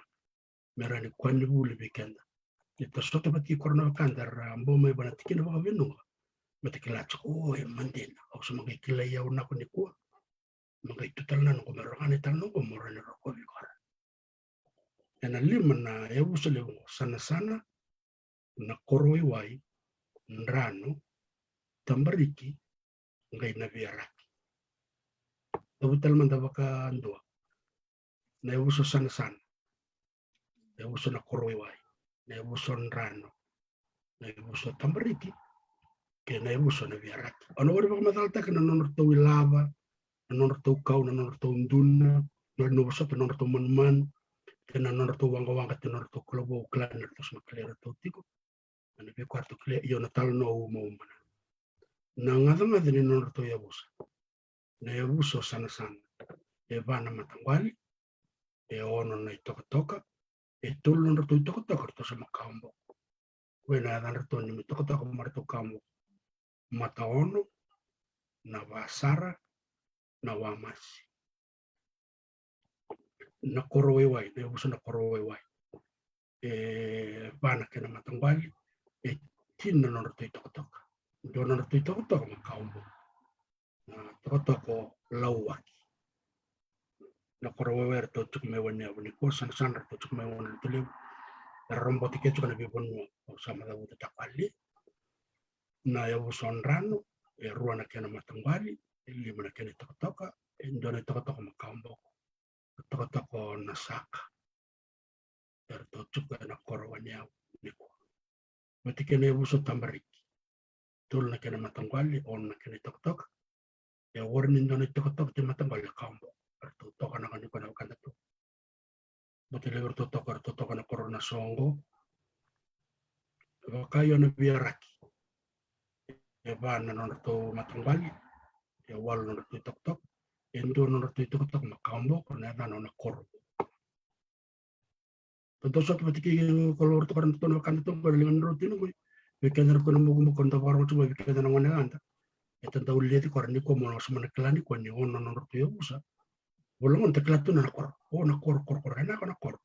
me rawa ni koya ni vuli vei keda. Ni ta sota vata kei kora na wekada era bau mai vana tikina vakavenuqa, me ta kila tiko, o, e madina, au sa maqai kilai au nako nikua. Maqai tu tale na noqu me roga na tale noqu mo rawa ni rokovi kora. Ena lima na yavusa levu qo: Sanasana, na Korowaiwai, Drano, Tabariki, qai na Viaraki. Tavu tale mada vakadua: na yavusa Sanasana, na yavusa na Korowaiwai, na yavusa Drano, na yavusa Tabariki, kei na yavusa na Viaraki. Au na wari vakamacalataka na nodratou ilava, na nodratou kau, na nodratou duna, na nodratou vosota, na nodratou manumanu, kei na nodratou waqawaqa, kei na nodratou kulavou, kila ni ratou sa na kilai iratou tiko. Na vei koya ratou kilai, io, na talanoa umauma na. Na gacagaca ni nodratou yavusa. Na yavusa o Sanasana, e va na mataqwali, e ono na itokatoka, e tolu nodratou itokatoka ratou sa makawa boko. Koya na yacadratou ni itokatoka me ratou kawa boko: Mataono, na Vasara, na Wamasi. Na Korowaiwai, na yavusa na Korowaiwai, e va na kena mataqwali, e tini na nodratou itokatoka. Dua nodratou itokatoka makawa boko, na tokatoka o Lauwaki. Na Korowaiwai ratou tiko mai Waniyavu nikua, Sanasana ratou tiko mai Wanilotulevu. Era robota ke tiko na veivanua au sa mai cavutaka ali. Na yavusa o Drano, e rua na kena mataqwali, e lima na kena itokatoka, e dua na itokatoka makawa boko, na tokatoka o Nasaka. Eratou tiko ena koro Waniyavu nikua. Vata kei na yavusa o Tabariki, tolu na kena mataqwali, ono na kena itokatoka. E walu ni dua na itokatoka tiko mataqwali, kawa boko. Eratou toka na kani koya na wekada tu. Baleta ni levu eratou toka, eratou toka na koro Nasoqo. Vaka io na Viaraki, e va na nodratou mataqwali, e walu nodratou itokatoka, e dua nodratou itokatoka makawa boko, na yacana o Nakoro. Dou sota vata kei koya, o ratou, koya ratou na wekada tu qo, na liga ni rau tiko qo. Vei keda na kena bukubuku, da vakarorogo tiko mai, vei keda na gone yada, eda dau leci koya nikua, mo na sa mai kila nikua ni ono na nodratou yavusa. Vula gona da kila tu na Nakoro, o Nakoro, koro, koro, e naka Nakoro.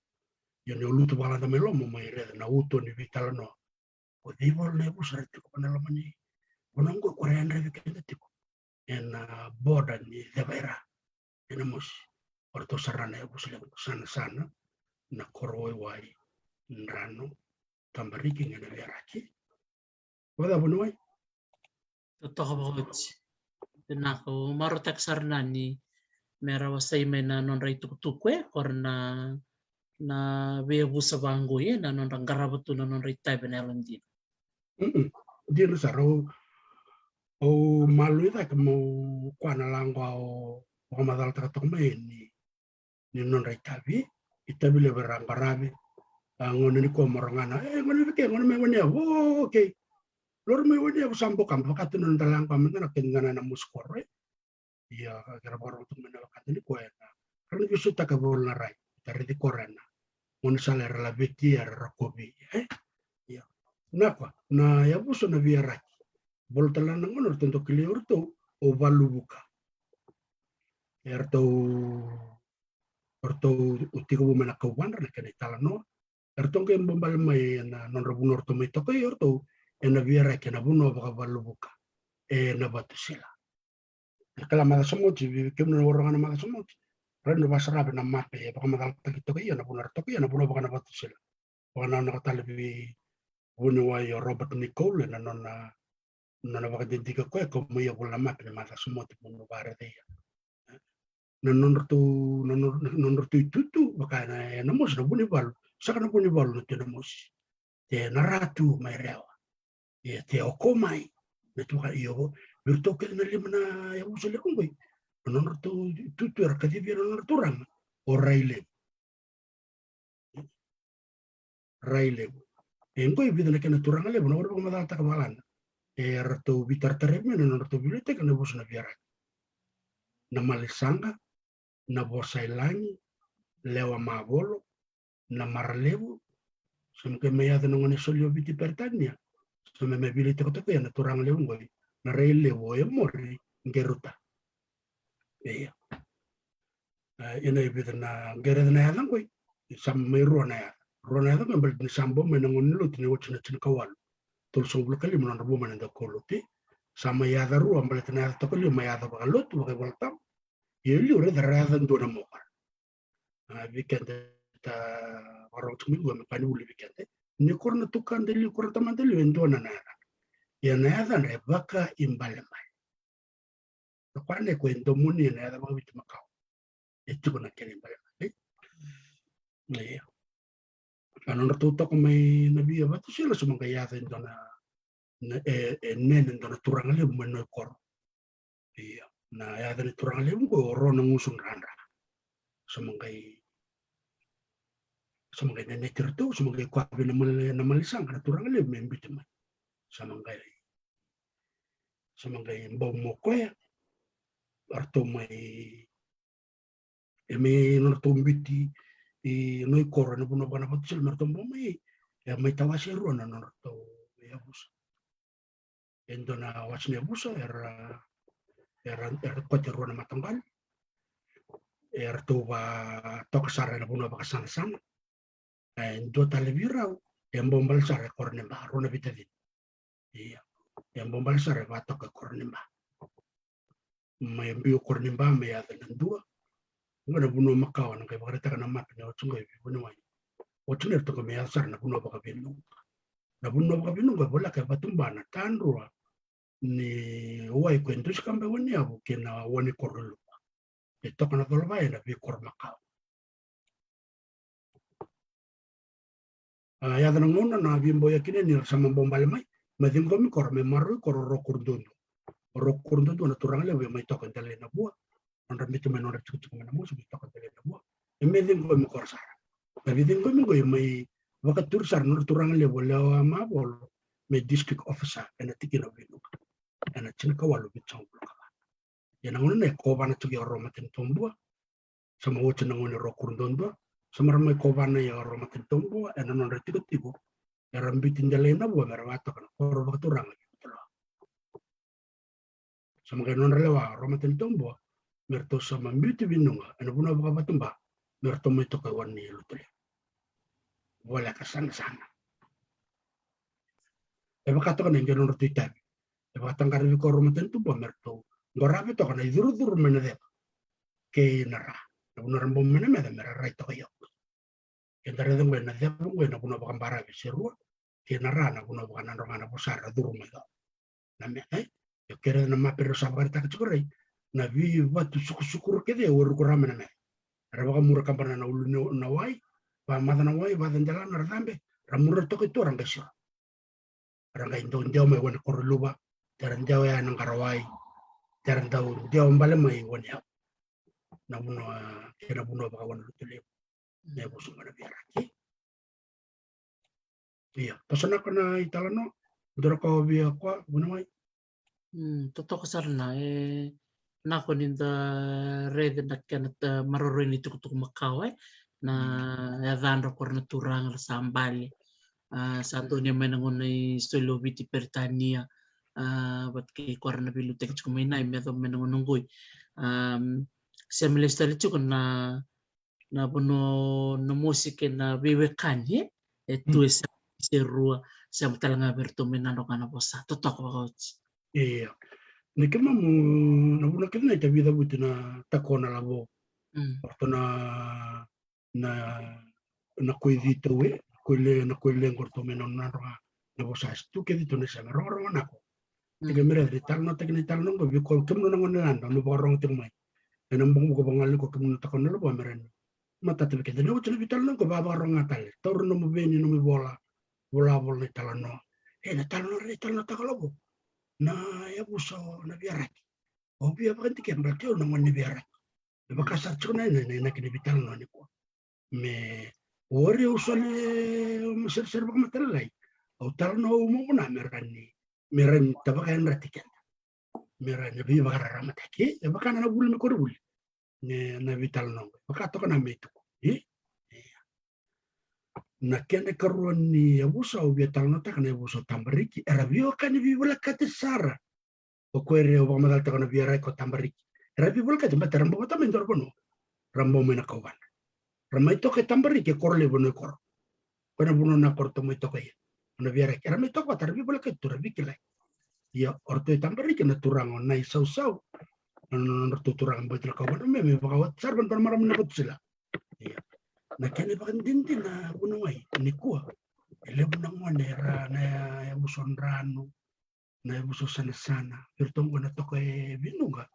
Ia ni o lutu vakalada mai loma, mai raica na uto ni veitalanoa. O cei voli na yavusa era tiko ena loma ni vanua qo, koya e yadra vei keda tiko ena border ni Cevaira, e Namosi. O ratou sara na yavusa levu: Sanasana, Nakorowaiwai, Drano, Tabariki, kei na Viaraki. Vakacava, vuniwai? Totoka vakaoti. Vinaka, au marautaka sara na ni me ra wasei mai na nodra itukutuku, e, koya na, na veiyavusa vaqo, e, na nodra qarava tu na nodra itavi ena yalodina. Mm-mm. Dina sara, au, au malui cake meu kua na laqo au vakamacalataka toka mai ni, ni nodra itavi, itavi levu era qarava. A, gone nikua mo rogoca, e, gone vei ke, gone mai Waniyavu, o, okay. Lori mai Waniyavu sa bokaba, vaka tu na noda laqo mada na kena gone na Namosi koro, e. Ia, kera vakarorogo tu mai na wekada nikua, e, na, ra na veisautaka voli na rai, ta raici koya na gaunisala era laveti, era rokovi, e. Ia. Na koya na yavusa na Viaraki. Voli tale na gauna ratou dau kilai iratou o Valuvuka. Eratou, eratou tekivu mai na kauvadra na kena italanoa. Eratou qai bobale mai ena nodra vanua ratou mai toka, eratou ena Viaraki, ena vanua vakaValuvuka, ena Vatusila. Ena kena macawa sa oti, vei kemuni na vakarorogo ena macawa sa oti, rawa ni vakasarava na mape e vakamacalataki toka ena vanua era toka, ena vanua vaka na Vatusila. Vakananuma tale vei vuniwai o Robert Nicole ena nona, nona vakadidike koya, kau mai ia voli na mape ni macawa sa oti mo na vakaraica. Na nodratou, na nodra, na nodratou itutu, vaka na, e Namosi na Vunivalu, saka na Vunivalu na Tui Namosi. Te Naratu mai Rewa. Ia te Okomai. Na tu ka io, vei iratou kece na lima na yavusa levu qo, na nodratou itutu era kacivia na nodra turaga o Railevu. Railevu. E qo e vica na kena turaga levu, na wari vakamacalataka vakalada. Eratou veitaratara mai na nodratou veiliutaki na yavusa na Viaraki. Na Malisaqa, na Vosailagi, Lewa Mavolo, na Maralevu, sa mai qai mai yaco na gone soli o Viti Peritania. Sa mai, mai veiliutaki toka ena turaga levu qo, na Railevu o Emori Qeruta. Ia. E, ena e vica na qai raica na yaca qo, sa mai rua na yaca. Rua na yaca qo e baleta ni sa bau mai na gauna ni lotu ni oti na tinikawalu tolusagavulu ka lima na nodra bau mai na daukaulotu. Sa mai yaca rua baleta na yaca toka liu mai yaca vakalotu vakaivolatabu. Ia e liu raica ra yaca dua na mokora. A, vei keda ta vakarorogo tiko mai qo me ka ni vuli vei keda. Ni koro na tukada e liu, koro na tamada e liu, e dua na na yaca. Ia na yacadra e vakaibale mai. Na koya na iko e domoni ena yaca vakaviti makawa. E tiko na kena ibale mai. Ia. A nodratou toka mai na via vatu sila sa ma qai yaca e dua na, na, e, e nene dua na turaga levu mai na ikoro. Ia. Na yaca ni turaga levu qo o Ro na gusu dradra. Sa ma qai, sa ma qai neneti iratou, sa ma qai koya vei na mali, na malisaqa na turaga levu me biuti mai. Sa ma qai Sa ma qai bau mo koya. Eratou mai, e mai nodratou biuti i na ikoro ena vanua vaka na vatu sila me ratou bau mai. E mai tawase rua na nodratou yavusa. E dua na wase ni yavusa era, era, era kote rua na mataqali. Eratou va toka sara ena vanua vakasagasana. E dua tale vei rau e bau bale sara e Koroniba, rua na veitacini. Ia, e bau bale sara e vatoka e Koroniba. Mai biu Koroniba me yaca na dua. Qo na vanua makawa na qai vakaraitaka na mapi na oti qo e vei vuniwai. Oti qo e toka me yaca sara na vanua vakavinuqa. Na vanua vakavinuqa e voleka e Vatuba na tadrua ni wai ko e dusi kaba e Waniyavu kei na Wanikoro Luva. E toka na colovaya ena veikoro makawa. A, yaca na gauna na veibauya kina ni ra sa ma bau bale mai, mai ciqomi koro me maroroi koro Ro Kuruduadua. Ro Kuruduadua na turaga levu e mai toka e Delainavua. Nodra biuta mai nodra tikotiko mai na mosi mai toka e Delainavua. E mai ciqomi koro sara. Na veiciqomi qo e mai vakaturi sara nodra turaga levu o Lewa Mavolo me district officer ena tikina o Vinuka. Ena tinikawalu vitusagavulu ka va. Ia na gauna na e kovana tiko o Ro Matanitobua. Sa ma oti na gauna i Ro Kuruduadua, sa mara mai kovana o Ro Matanitobua ena nodra tikotiko era biuti Delainavua me ra vatoka na koro vakaturaga vei Vatulewa. Sa ma qai nodra lewa o Ro Matanitobua me ratou sa ma biuti Vinuka ena vanua vakaVatuba me ratou mai toka e Wanilutulevu. Voleka sagasana. E vaka toka na qai nodratou itavi. E vakataqara vei koya o Ro Matanitobua me ratou qarava toka na icurucuru mai na ceva kei na ra. Na vanua ra bau mai na meca me ra rai toka i au. Keda raica qo ena ceva qo ena vanua vakabaravi se rua, kei na ra na vanua vakanadroga na vosa ra curu mai au. Na meca, e? Io, kere na mapi rau sa vakaraitaka tiko rai na veivatu sukusukuru kece e waruku ra mai na meca. Ra vakamura kabana na ulu ni na wai, vamaca na wai, vaca delana ra cabe, ra mura toka i tua ra qai siro. Ra qai dau dewa mai Wanikoro Luva, tera dewa ya na Qarawai, tera dau dewa bale mai Waniyavu. Na vanua, kei na vanua vaka Wanilutulevu. Na yavusa qo na Veiaraki. Ia, toso na ko na italanoa, dua ra ka o via koya, vuniwai. Mm, totoka sara na, e, na ko ni da raica na kena ta maroroi ni tukutuku makawa, e. Na yacadra ko ra na turaga ra sa bale. A, sa donia mai na gauna i soli o Viti Peritania. A, vata kei ko ra na veiliutaki tiko mai na i me yacova mai na gauna qoi. A, se me lesu tale tiko na na vanua na mosi kei na veiwekani, e? E tu e sema se rua, sema tale ga vei iratou me nadroga na vosa. Totoka vakaoti. Ia. Ni keimamu na vanua kece na itavi cavuti na tako na lavo. Mm. Ratou na, na, na koici tou e, na koile, na koile qo ratou me na nadroga na vosa. Se tu kece tou na sema rogorogo na ko. Tiko me raica ni talanoataki na italanoa qo vei ko kemunu na gone lada, me vakarogo tiko mai. Ena bukabuka vagalailai ko kemunu na tako na lavo me rawa ni matata vei keda. Ni oti na veitalanoa qo, vavakarorogo ga tale. Taura nomu veni, nomu ivola, volavola na italanoa. E, na talanoa rai, na italanoa tako lavo. Na yavusa o na Veiaraki. Au via vakadikeva baleta au na gone ni Veiaraki. Me vaka sara tiko na, na, na, na kena veitalanoa nikua. Me ori au soli, me seresere vakamatailalai. Au talanoa au momo na me rawa ni, me rawa ni tavaka yadrati keda. Me rawa ni veivakararamataki, e vaka na vuli me koronivuli. Ne na veitalanoa. Vaka toka na me tuku. E? Ia. Na kena ikarua ni yavusa au via talanoataka na yavusa o Tabariki. Era veiwekani veivolekati sara. O koya era vakamacalataka na Veiaraki ko Tabariki. Era veivolekati baleta ra bau vata mai dua na vanua. Ra bau mai na kauvana. Ra mai toka e Tabariki e koro levu Vanua i Koro. na vanua na ko ratou mai toka ia. Na via reki era mai toka vata, ra veivolekati tu, ra veikilai. Ia o ratou i Tabariki na turaga o Naisausau, na nodratou turaga bati na kau vanua me, me vakawati sara vata na marama na Vatusila. Ia na kena ivakadinadina, vuniwai, nikua e levu na gone era na yavusa o Dranu, na yavusa o Sanasana, vei iratou qo na toka e Vinuqa.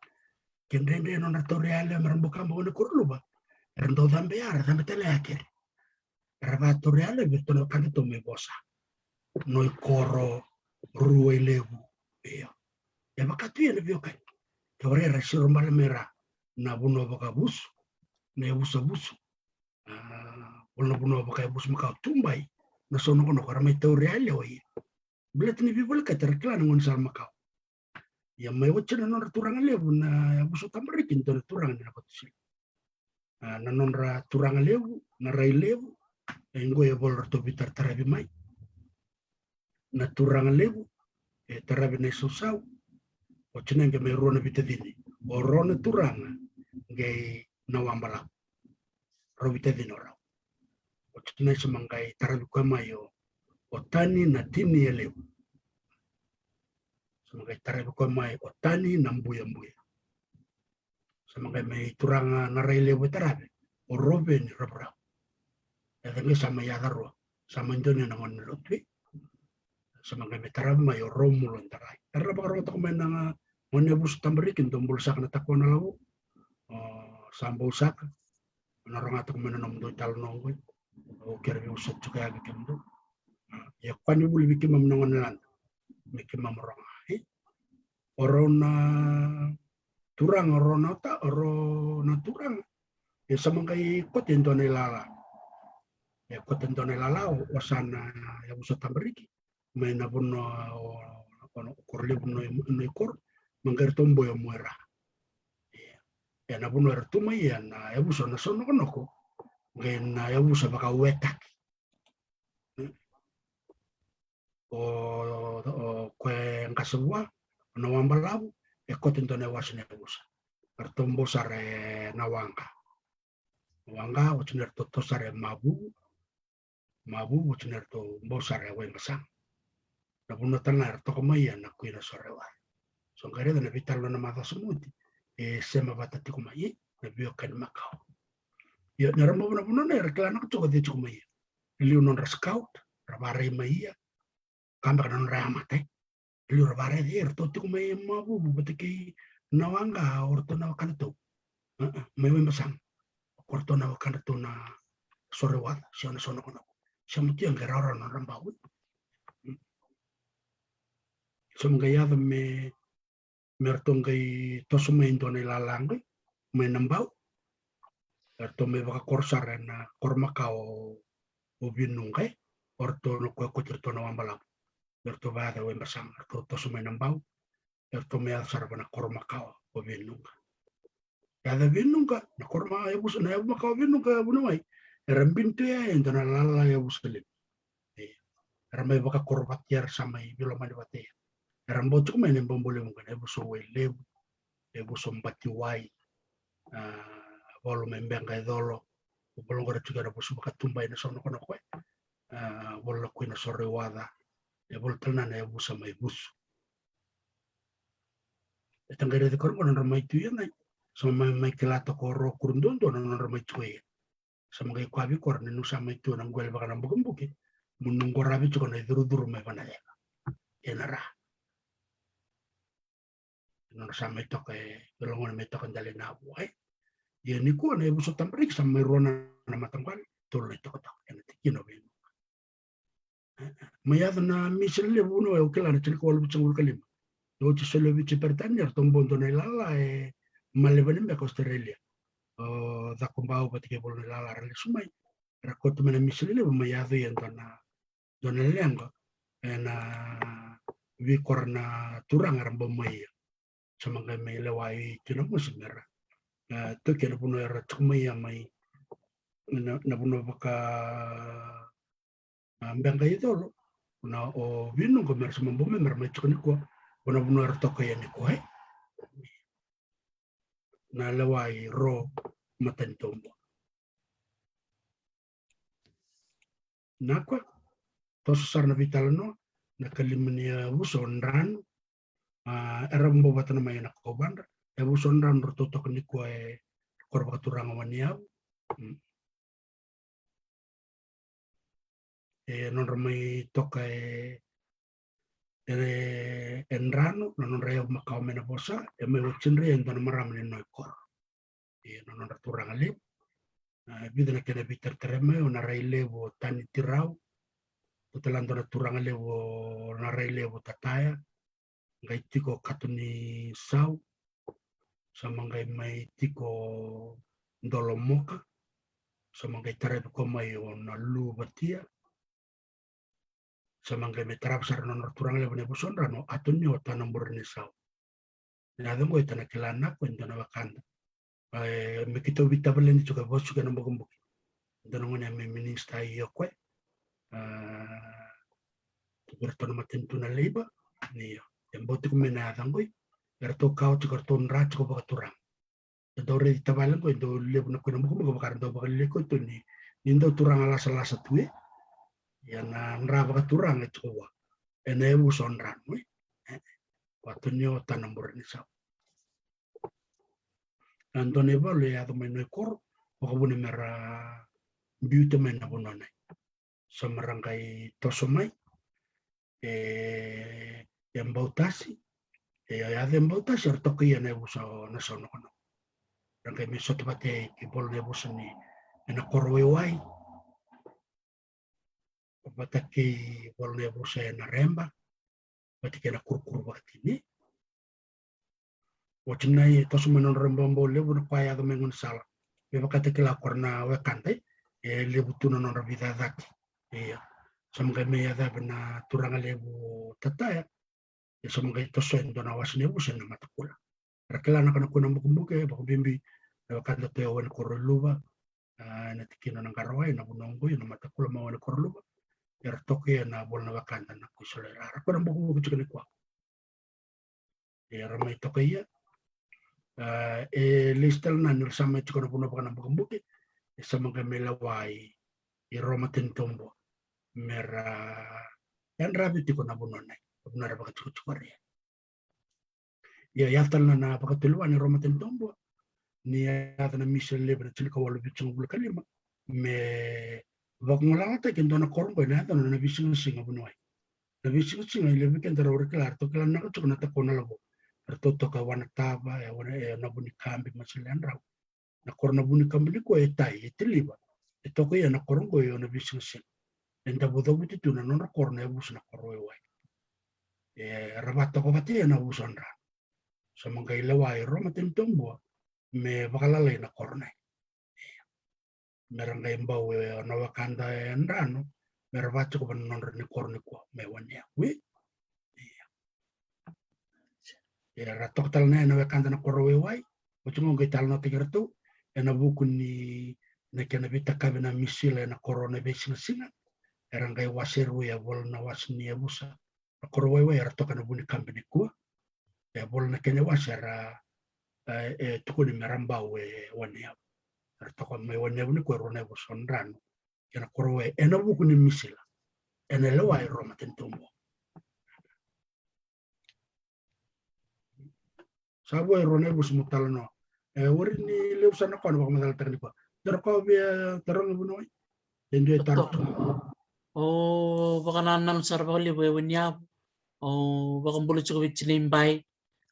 Ke dredre nodra tauri yalewa me ra buka bau na koro luva, era dau cabe ya, ra cabe tale ya keri. Era vatauri yalewa vei iratou na wekadatou mai vosa. Noikoro, Ruailevu. Io. E vaka tu ia na veiwekani. Ke warai era siro bale mai ra na vanua vakavusu, na yavusa vusu. A, vula na vanua vakayavusa makawa, Tubai, na Saunokonoko, era mai tauri yalewa ia. Baleta ni veivolekati era kila na gone sara makawa. Ia mai oti na nodra turaga levu na yavusa o Tabariki, dua na turaga ni na Vatusila. A, na nodra turaga levu na Railevu, e qo e vola ratou veitarataravi mai. Na turaga levu e taravi Naisausau, oti na qai mai rua na veitacini, o rau na turaga qai Nawabalavu. Rau veitacini o rau. Oti na sa ma qai taravi koya mai o, o Tani na Tiniyalevu. Sa ma qai taravi koya mai o Tani na Buyabuya. Sa ma qai mai turaga na Railevu e taravi o Roveni Ravuravu. Yaca qai sa mai yaca rua, sa mai donuya na gone ni lotu. Sa ma qai mai taravi mai o Romulo Darai. Era na vakaroga toka mai na gone yavusa o Tabariki, dou bula saka na Takuanalavu. O, sa bau saka. Na roga toka mai na nomudou italanoa qo. O kere vei usa tiko ya vei kemudou. Ia koya ni vuli vei keimami na gone lada me keimami roga. E, o rau na turaga, o rau na ta, o rau na turaga. E sa ma qai kote e dua na ilala. E kote e dua na ilala o, o sa na yavusa o Tabariki. Mai na vanua o, o, o Korolevu, Noi, Noikoro, ma qai ratou boi o Muera. Ia, e na vanua era tu mai ia na yavusa na Saunokonoko, qai na yavusa vakawetaki. O, o koya e qase vua, o Nawabalavu, e kote dua na iwase na yavusa. Ratou bau sara e Nawaqa. Waqa, oti na ratou toso sara e Mavuvu. Mavuvu, oti na ratou bau sara e Waibasaga. Na vanua tale ga era toka mai ia na Kui Nasorewaca. So qai raica na veitalanoa na macawa sa oti, e sema vata tiko mai, e, na veiwekani makawa. Ia, ni ra bau na vanua na era kila na ka tiko, tiko mai ia. E liu nodra scout, ra varai mai ia. Ka beka na nodra yamata, e. E liu ra varai, e, ratou tiko mai e Mavuvu vata kei Nawaqa, o ratou na wekadatou. A, a, mai Waibasaga. O ratou na wekadatou na Sorewaca, se o na Saunokonoko. Sema tu ia qai rawarawa na nodra bau. Sema qai yaco me, me ratou qai toso mai e dua na ilala qai mai Nabau. Eratou mai vakakoro sara ena koro makawa o, o Vinuqa, e. O ratou na koya kote iratou na Wabalavu. Eratou vakayaco e Waibasaga, eratou toso mai Nabau. Eratou mai yaco sara va na koro makawa o Vinuqa. Yaco Vinuqa, na koro makawa, yavusa, na yavu makawa o Vinuqa, vuniwai, era bini tu ya e dua na lala yavusa levu. E, era mai vakakoro vata, era sa mai veilomani vata ya. Era bau tiko mai na ibobo levu qo, na yavusa o Wailevu, yavusa o Batiwai, a, volo mai Beqa e Colo, o volo qo era tiko na yavusa vakatubai na Saunokonoko, e. A, volo na Kui Nasorewaca, e volo tale na yavusa mai Vusu. E ta qai raici koya qo na nodra mai tu ya, na, sa mai, mai kila toka o Rokuru duadua na nodra mai tu ya. Sa mai qai koya vei koya, ni nu sa mai tu na qoli vaka na bukebuke, mo nu qaravi tiko na icurucuru mai Vanaceva kei na Ra. Nodra sa mai toka e, e logona mai toka dali na vua, e. Ia nikua na yavusa o Tabariki sa mai rua na, na mataqali, tolu na itokatoka ena tikina o Vinuqa. Mai yaco na misila levu, vuniwai, au kila na tinikawalu vitusagavulu ka lima. E oti solia o Viti, Peritania, eratou bau dua na ilala e Malevani beka, Australia. O Cakobau vata kei Volo na ilala era lesu mai. Era kauta mai na misila levu mai yaco ia e dua na, dua na leqa ena veikoro na turaga era bau mai ia. Sa mai qai mai lewa i Tui Namosi me ra, e, toki ena vanua era tiko mai ia mai na, na vanua vaka, a, Beqa e Colo, na o Vinuqa, me ra sa mai bau mai, me ra mai tiko nikua, vua na vanua era toka ia nikua, e. Na lewa i Ro Matanitobua. Nakua, toso sara na veitalanoa, na kalima ni yavusa o Dranu, a, era bau vata na mai ena kauvadra, yavusa o Dranu ratou toka nikua e koro vakaturaga Waniyavu. Mm. E nodra mai toka e, e, e Dranu, na nodra yavu makawa mai na vosa, e mai watidra e dua na marama ni Noikoro. E na nodra turaga levu. A, e vica na kena veitaratara mai, o Narailevu, o Tanitirau, o tale dua na turaga levu, o Narailevu Tataya, qai tiko Katunisau, sa ma qai mai tiko Dolomoka, sa ma qai taravi koya mai o Naluvatia, sa ma qai mai tarava sara na nodra turaga levu na yavusa o Dranu, Atonio Tanaburenesau. Na yaca qo eda na kila, Nakua, e dua na wekada. E, me keitou veitavaleni tiko e vakasuka ena bukabuki. Dua na gone a mai minisita, io koya. A, tiko iratou na matanitu na Leipa, io. E bau tiko mai na yaca qoi. Eratou kawa tiko, eratou dra tiko vakaturaga. E dau raici tavale qo, e dau levu na kua ena bukabuka vaka era dau vakalialiai koya tu ni, ni dau turaga lasalasa tu, e. Ia na dra vakaturaga e tiko vua ena yavusa o Dranu, e. E, o Atonio Tanaburenesau. A, dua na ivalu e yaco mai Noikoro, vakavuna mera biuta mai na vanua nei. Sa mera qai toso mai e, e Bautasi, e yaco e Bautasi, era toka ia na yavusa o Nasaunokonoko. Ra qai mai sota vata e, e vola na yavusa ni, ena koro waiwai, vata kei vola na yavusa ena reba, vata kei na kurukuru vakatini. Oti na i toso mai na nodra bau levu na kua yaco mai gaunisala. Me vaka eda kila o ira na wekada, e levu tu na nodra veicacati. Ia, sa ma qai mai yacavi na turaga levu Tataya. Ia sa ma qai toso e dua na wase ni yavusa ena Matakula. Ra kila na ka na kua na bukabuka, e vakabibi na wekada tu e Wanikoro i Luva, a, ena tikina na Qarawai, na vanua qo ena Matakula mai Wanikoro i Luva. Era toka ia na vola na wekada na Kuisolo i Ra. Ra kua na bukabuka tiko nikua. Era mai toka ia. A, e lesi tale na ni ra sa mai tiko na vanua vaka na bukabuka, e sa ma qai mai lewa i, i Roma Tanitabua. Mera yadravi tiko na vanua nei, na vanua era vakatikotiko ria. Ia, yaco tale na, na vakatulewa ni Roma Tanitabua, ni yaco na misila levu ena tinikawalu vitusagavulu ka lima, me vakagalalataki e dua na koro qo ena yacana na Veisiga Siga, vuniwai. Na Veisiga Siga, e levu vei keda rau ra kila, ratou kila vinaka tiko na Takau na Lavo. Ratou toka e Wanatava, e Wana, e Navunikaba, Masileyadrau. Na koro Navunikaba nikua e tai, e tiliva. E toka ia na koro qo e o na Veisiga Siga. E davo cavuti tu na nodra koro na yavusa na koro waiwai. E, ra vakatoka vata ia na yavusa o Dra. Sa ma qai lewa i Roma Tanitabua me vakalalai na koro nei. Mera qai bau e o na wekada e Dranu, mera vakatikova na nodra ni koro nikua mai Waniyavu. Ia. Ia, ra toka tale na, na wekada na koro waiwai, oti qo qai talanoataki iratou ena vuku ni, na kena veitakavi na misila ena koro na Veisigasiga. Era qai wase rua e vola na wase ni yavusa na koro waiwai, era toka na Vunikaba nikua. E vola na kena wase era, e, e tukuni mera bau e Waniyavu. Era toka mai Waniyavu nikua e rua na yavusa o Dranu kei na koro waiwai ena vuku ni misila ena lewa i Roma Tanitabua. Sa vua e rua na yavusa mo talanoa. E, warai ni levu sara na ka o na vakamacalataka nikua. Dua na ka o via taroga, vuniwai? E dua e taro tu. O vakanananu sara vakalevu e Waniyavu. O vakabula tiko vei tinai Bai.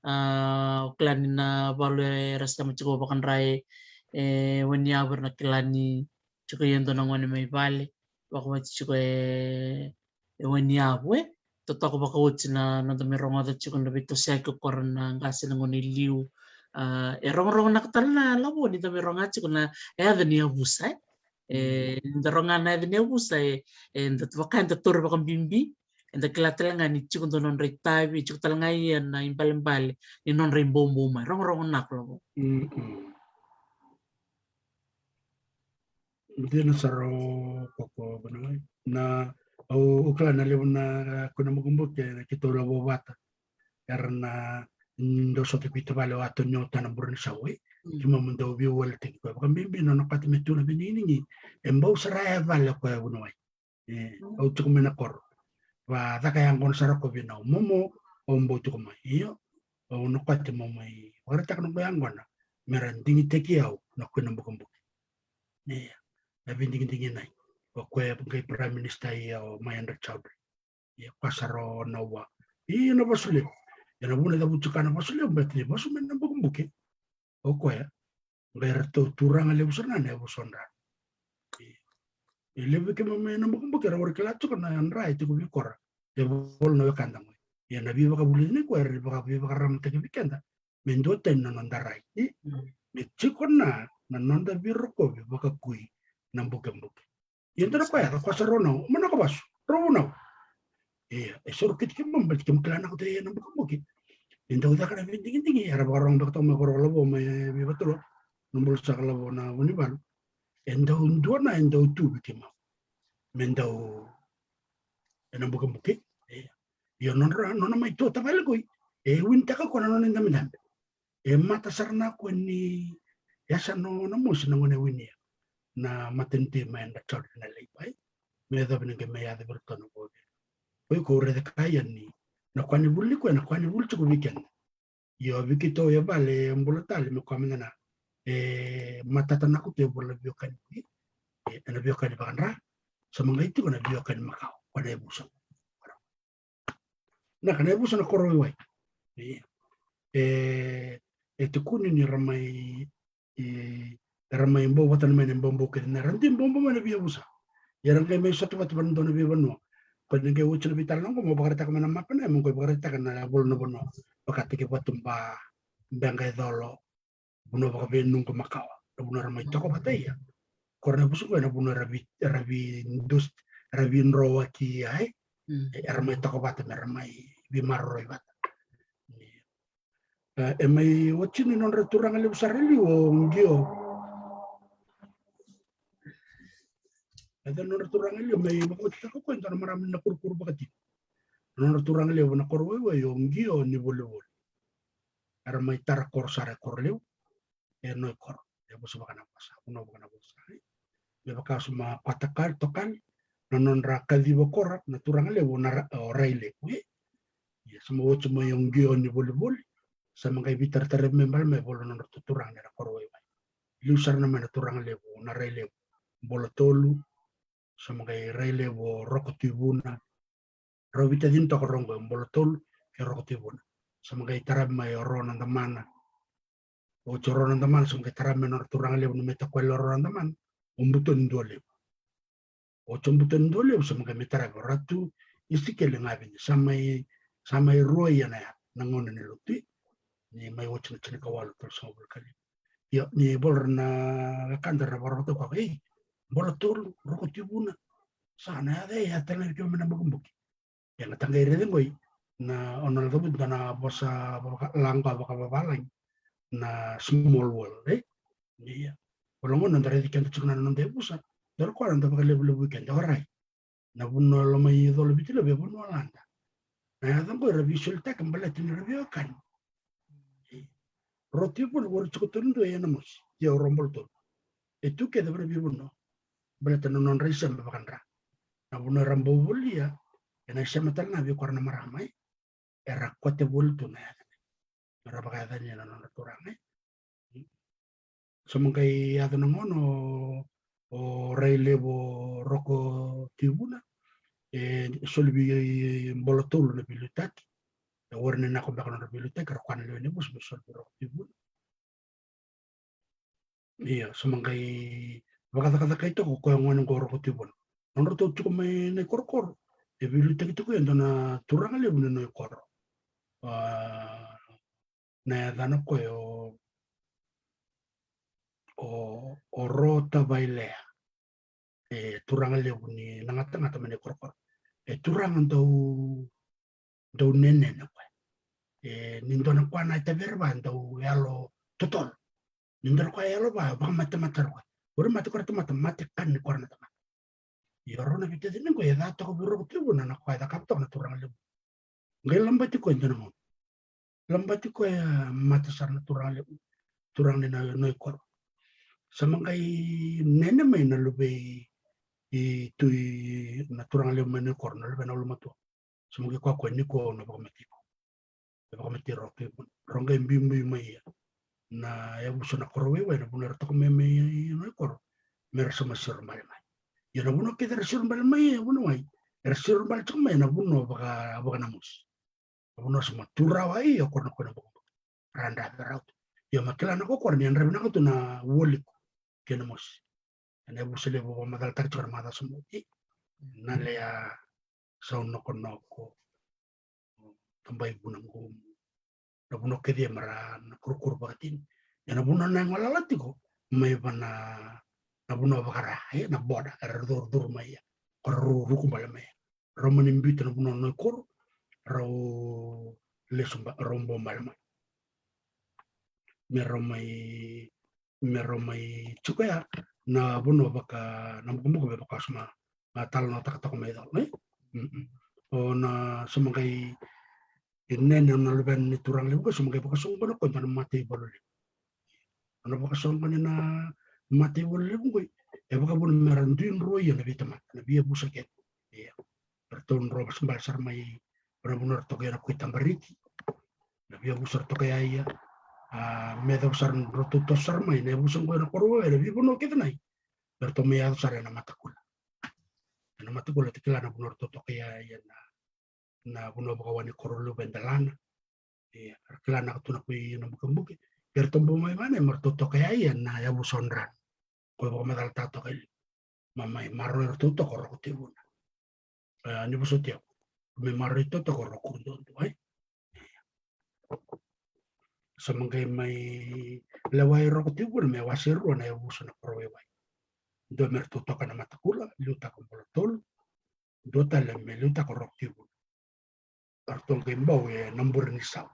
A, o kila ni na valu era sema tiko vakadra e, e Waniyavu, era na kila ni tiko e dua na gone mai vale, vakawati tiko e, e Waniyavu, e. Totoka vakaoti na, na noda mai rogoca tiko na veitosoyaki o koro na qase na gauna i liu. A, e rogorogo na ka tale na Lavo ni da mai rogoca tiko na yaca ni yavusa, e. E, ni da rogoca na yaca ni yavusa, e, e da vaka eda taura vakabibi, eda kila tale ga ni tiko dua nodra itavi, tiko tale ga ia na ibalebale ni nodra iboubou mai. Rogorogo na ka, Lavo. Mm-mm. Dina sara o koya, vuniwai. Na, au, au kila na levu na, a, kua na bukabuka e keitou lavo vata. Era na, mm, dau sota vei tavale o Atonio Tanaburenesau, e. Mm. Keimami dau veiwaletaki koya. Vakabibi na nona kata me tu na veininigi. E bau sara e vale o koya, vuniwai. E, au tiko mai na koro. Va caka yaqona sara ko vinau momo, au bau tiko mai. Io, au na kwati mo mai vakaraitaka noqu yaqona me ra digitaki au na kua na bukebuke. Ia, na veidigidigi nai, o koya qai Prime Minister ia o Mahendra Chaudhry. Ia, koya sara o Naua. Ia, na vasu levu. Ia, na vuna e cavuti ka na vasu levu, baleta ni vasu mai na bukebuke o koya. Qai ratou turaga levu sara ga na yavusodra. E levu vei keimami ena bukebuke era warai kila tiko na dra e tiko vei kora. E volo na wekada qo. Ia na veivakavulici ni koya era vaka, veivakararamataki vei keda me duatani na noda rai. Me tiko na, na noda veirokovi vakakui na bukebuke. Ia dua na koya, ka koya sa rau nau, manako vasu, rau vunau. Ia, e soro kiti keimami, baleta keimami kila na kote ena bukebuke. E dau caka na veidigidigi, era vakarogo beka toka mai koro Lavo mai Veivatalo, na bula saka Lavo na Vunivalu. E dau dua na, e dau tu vei keimami. Me dau, ena bukebuke. Ia, ia nodra, nona mai tu tavale koi. E winitaka koya na nona idabedabe. E mata sara na koya ni yasa no na mosi na gone winia. Na matanitu mai ena tolu na lei pai. Me yacovi na qai mai yaco vei iratou na vovi. Oi ko rece ka yani. Na koya ni vuli koya, na koya ni vuli tiko vei keda. Io, vei keitou e vale, e bula tale, me koya mada na. E matata na koto e vola na veiwekani. E, ena veiwekani vakadra. Sa maqai tiko na veiwekani makawa. Koya na yavusa. Na ka na yavusa na koro waiwai. Ia. E, e tukuni ni ra mai, e, era mai bau vata na mai na baubau kece na ra dui baubau mai na veiyavusa. Ia ra qai mai sota vata vana dua na veivanua. Ko ni qai oti na veitala na qo mo vakaraitaka mai na mapa na mo qai vakaraitaka na volo na vanua. Vakataki vatu ba, bega e colo. Vanua vakavenuqu makawa, na vanua era mai toka vata ia. Kora na yavusa qo ena vanua era vi, era vi dus, era vi drowaki ia, e? Era mai toka vata me ra mai vi maroroi vata. E, e mai wati ni nodra turaga levu sara e liu o Qio. E dua nodra turaga levu mai vakawati taka koya e dua na marama na kurukuru vakatini. Nodra turaga levu na koro waiwai o Qio ni volivoli. Era mai tara koro sara e koro levu. E noi koro. E vosa vaka na vosa. Vuna vaka na vosa. Me vaka sa ma pataka tokani. Na nodra kaciva kora na turaga levu na ra, o Railevu. Ia sa ma wati mai o Qio ni volivoli. Sa ma qai vitaratara me bala me vola nodra turaga na koro waiwai. Liu sara na mai na turaga levu na Railevu. Bola tolu. Sa ma qai Railevu o Roko Tuivuna. Rau vitacini toka rogo e bola tolu kei Roko Tuivuna. Sa ma qai taravi mai o Ro na Damana. Oti o Ro na Damana sa ma qai taravi mai nodra turaga levu na me takoya o Ro na Damana. O Buto ni Dua Levu. Oti o Buto ni Dua Levu sa ma qai me taravi o Ratu Isikeli Gavini. Sa mai, sa mai rua ia na ya na gauna ni lotu. Ni mai oti na tinikawalu tolusagavulu ka lima. Ia ni vola na wekada ra vakarota koya, ei, bola tolu, Roko Tuivuna. Sa na yaca e yaca tale na vei keimami na bukebuke. Ia na taqa i rece qoi na ona cavuta na vosa laqo vakavavalagi na small world, e? Ia. Vola gona da raici keda tiko na noda yavusa. Dora koya na da vakalevulevui keda, orai. Na vanua loma i Coloviti Levu e vanua lada. Na yaca qo era veisolitaka baleta ni ra veiwekani. Roko Tuivuna, Roko Tuivuna e na mosi. Ia o Roko Bolatolu. E tu kece vei ira veivanua. Baleta na nodra isema vakadra. Na vanua era bau volia. E na isema tale na vei kora na marama, e. Era kote voli tu na yaca. Era vakayacani na nodra turaga, e. Sa ma qai yaco na gauna o, o Railevu o Roko Tuivuna. E soli vei Bolatolu na veiliutaki. E warai ni nako beka nodra veiliutaki, ra koya na lewe ni yavusa me soli vei Roko Tuivuna. Ia, sa ma qai vakacakacakai toka o koya gone qo o Roko Tuivuna. Nodratou tiko mai na ikorokoro. E veiliutaki tiko e dua na turaga levu ni Noikoro. A, na yacana koya o, o, o Ro Tavailea. E turaga levu ni na gatagata mai na ikorokoro. E turaga dau, dau nenene koya. E ni dua na koya na itavera va dau yalo totolo. Ni dua na koya yalo va vakamatemate ra koya. Ori mate kora tamata, mate ka ni kora na tamata. Ia rau na veitacini qo e ca toka vei Roko Tuivuna na koya e cakava toka na turaga levu. Qai labati koya e dua na gauna. Labati koya, mate sara na turaga levu, turaga ni na, Noikoro. Sa ma qai nene mai na luvei i tu i na turaga levu mai na i koro, na luvena ulumatua. Sa mo qai kua koya ni ko na vakamatei ko. E vakamatei rau tu i vuna. Rau qai biubiu mai ia na yavusa na koro waiwai, na vuna era toka mai mai na i koro. Me ra sa mai siro bale mai. Ia na vuna kece era siro bale mai ia vuna wai. Era siro bale tiko mai na vuna vaka, vaka na mosi. Na vuna sa ma tu rawa ia o koro na kona bukabuka. Ra drave rau tu. Ia ma kila na kokora ni a drave na ka tu na woliku kei na mosi. Ena yavusa levu vakamacalataki tiko na macawa sa mo oti. Na leya sau nokonoko, tabai vuna gumu, na vuna kece mara na kurukuru vakatini. Ia na vuna na yago lala tiko mai vana na vuna vakara e na boda era curucuru mai ia. Ko ra ruku bale mai ia. Rau mani biuta na vuna na i koro, rau lesu ba, rau bo bale mai. Me rau mai me rau mai tiko ya na vanua vaka na bukabuka me vaka sa ma talanoataka toka mai cau, e? O na sa ma qai nene na luvena ni turaga levu qo, sa ma qai vakasoqona koya e dua na mataivalu levu. O na vakasoqona na mataivalu levu qo e vakavuna me ra dui droia na veitamata, na veiyavusa kece. Ia. Eratou dro vasabala sara mai, vanavuna era toka ia na koi tabariki. Na veiyavusa era toka ia, a, me yacova sara na ratou toso sara mai na yavusa qo ena koro waiwai, na veivanua kece nai. Eratou mai yaco sara ena matakula. Ena matakula, te kila na vanua eratou toka ia, ia na, na vanua vakawa ni koro luva e delana. Ia, era kila na ka tu na koi na bukebuke. Ia eratou bo mai vane, me ratou toka ia, ia na yavusa o Dranu. Ko vakamacalataka toka i liu. Ma mai maroroi iratou toka o Roko Tui Vuna. A, ni vosoti au. Me maroroi iratou toka o Roko Kuruduadua, e? Sa ma qai mai lewai Roko Tui Vuna me wase rua na yavusa na koro waiwai. Dua me ratou toka na matakula, liutaka o Bolatolu. Dua tale me liutaka o Roko Tui Vuna. Eratou qai bau ena bure ni sau.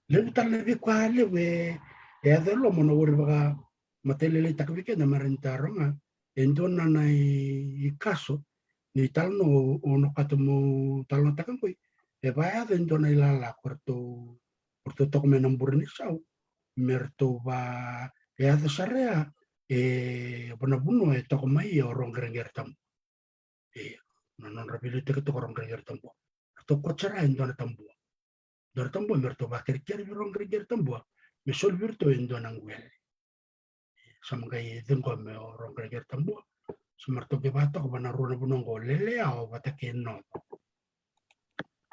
Levu tale na veika levu e, e yaco e loma, na wari vakamatailalai taka vei keda me rawa ni taroga. E dua na, na i, i kaso ni talanoa o, o na kata mo talanoataka qoi. E vakayaco e dua na ilala ko ratou, ko ratou toka mai na bure ni sau. Me ratou va, e yaco sara ya, e vanavuna e toka mai ia o Roko Qereqere Tabua. Ia, na nodra veiliutaki toka o Roko Qereqere Tabua. Ratou koto sara e dua na tabua. Dua na tabua me ratou vakerekere vei Roko Qereqere Tabua. Me soli vei iratou e dua na qwele. Sa ma qai ciqoma o Roko Qereqere Tabua. Sa ma ratou qai vakatoka vana rua na vanua qo, Leleao vata kei Noco.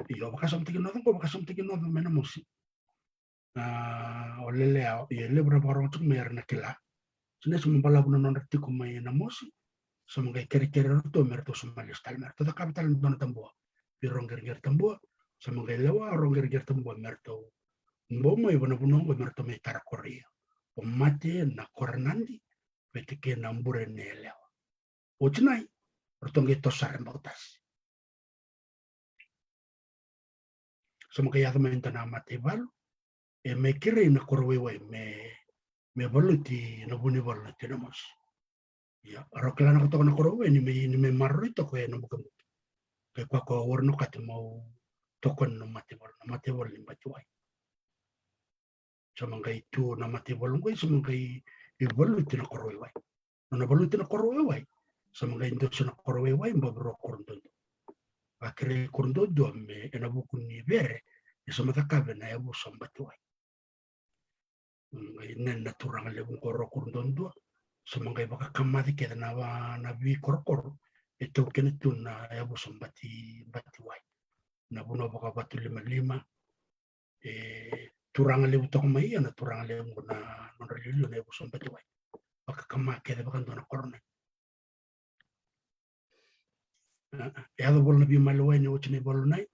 Io, vakasamataki Noco qo, vakasamataki Noco mai na mosi. A, o Leleao, ia levu na vakarogo tiko mai era na kila. Sa na sa ma balavu na nodra tiko mai na mosi. Sa ma qai kerekere ratou me ratou sa ma lesu tale, me ratou cakava tale na dua na tabua vei Roko Qereqere Tabua. Sa ma qai lewa o Roko Qereqere Tabua me ratou bau mai vanavuna qo me ratou mai tara koro ia. O Mate na Koronadi vata kei na Bure ni Yalewa. Oti nai, ratou qai toso sara e Bakutasi. Sa ma qai yaco mai e dua na mataivalu e mai kerei na koro waiwai me, me valuti na vunivalu na Tui Namosi. Ia, rau kila na ka toka na koro waiwai ni mai, ni mai maroroi toka ena bukebuke. Qai kua ko wari na kati mau tokoni na mataivalu, na mataivalu ni Batiwai. Sa ma qai tu na mataivalu qoi, sa ma qai valuti na koro waiwai. Nona valuti na koro waiwai, sa ma qai dosi na koro waiwai bau vei Roko Kuruduadua. Vakerei Kuruduadua me ena vuku ni vere e sa ma cakava ena yavusa Batiwai. Qai nene na turaga levu qo Roko Kuruduadua, sa ma qai vakakamaci kece na, na veikorokoro e taukena tu na yavusa Bati, Batiwai. Na vanua vakavatulimalima, e turaga levu toka mai ia na turaga levu qo na nodra liuliu na yavusa Batiwai. Vakakama kece vakadua na koro nai. E yaco voli na veimaliwai ni oti na ivalu nai,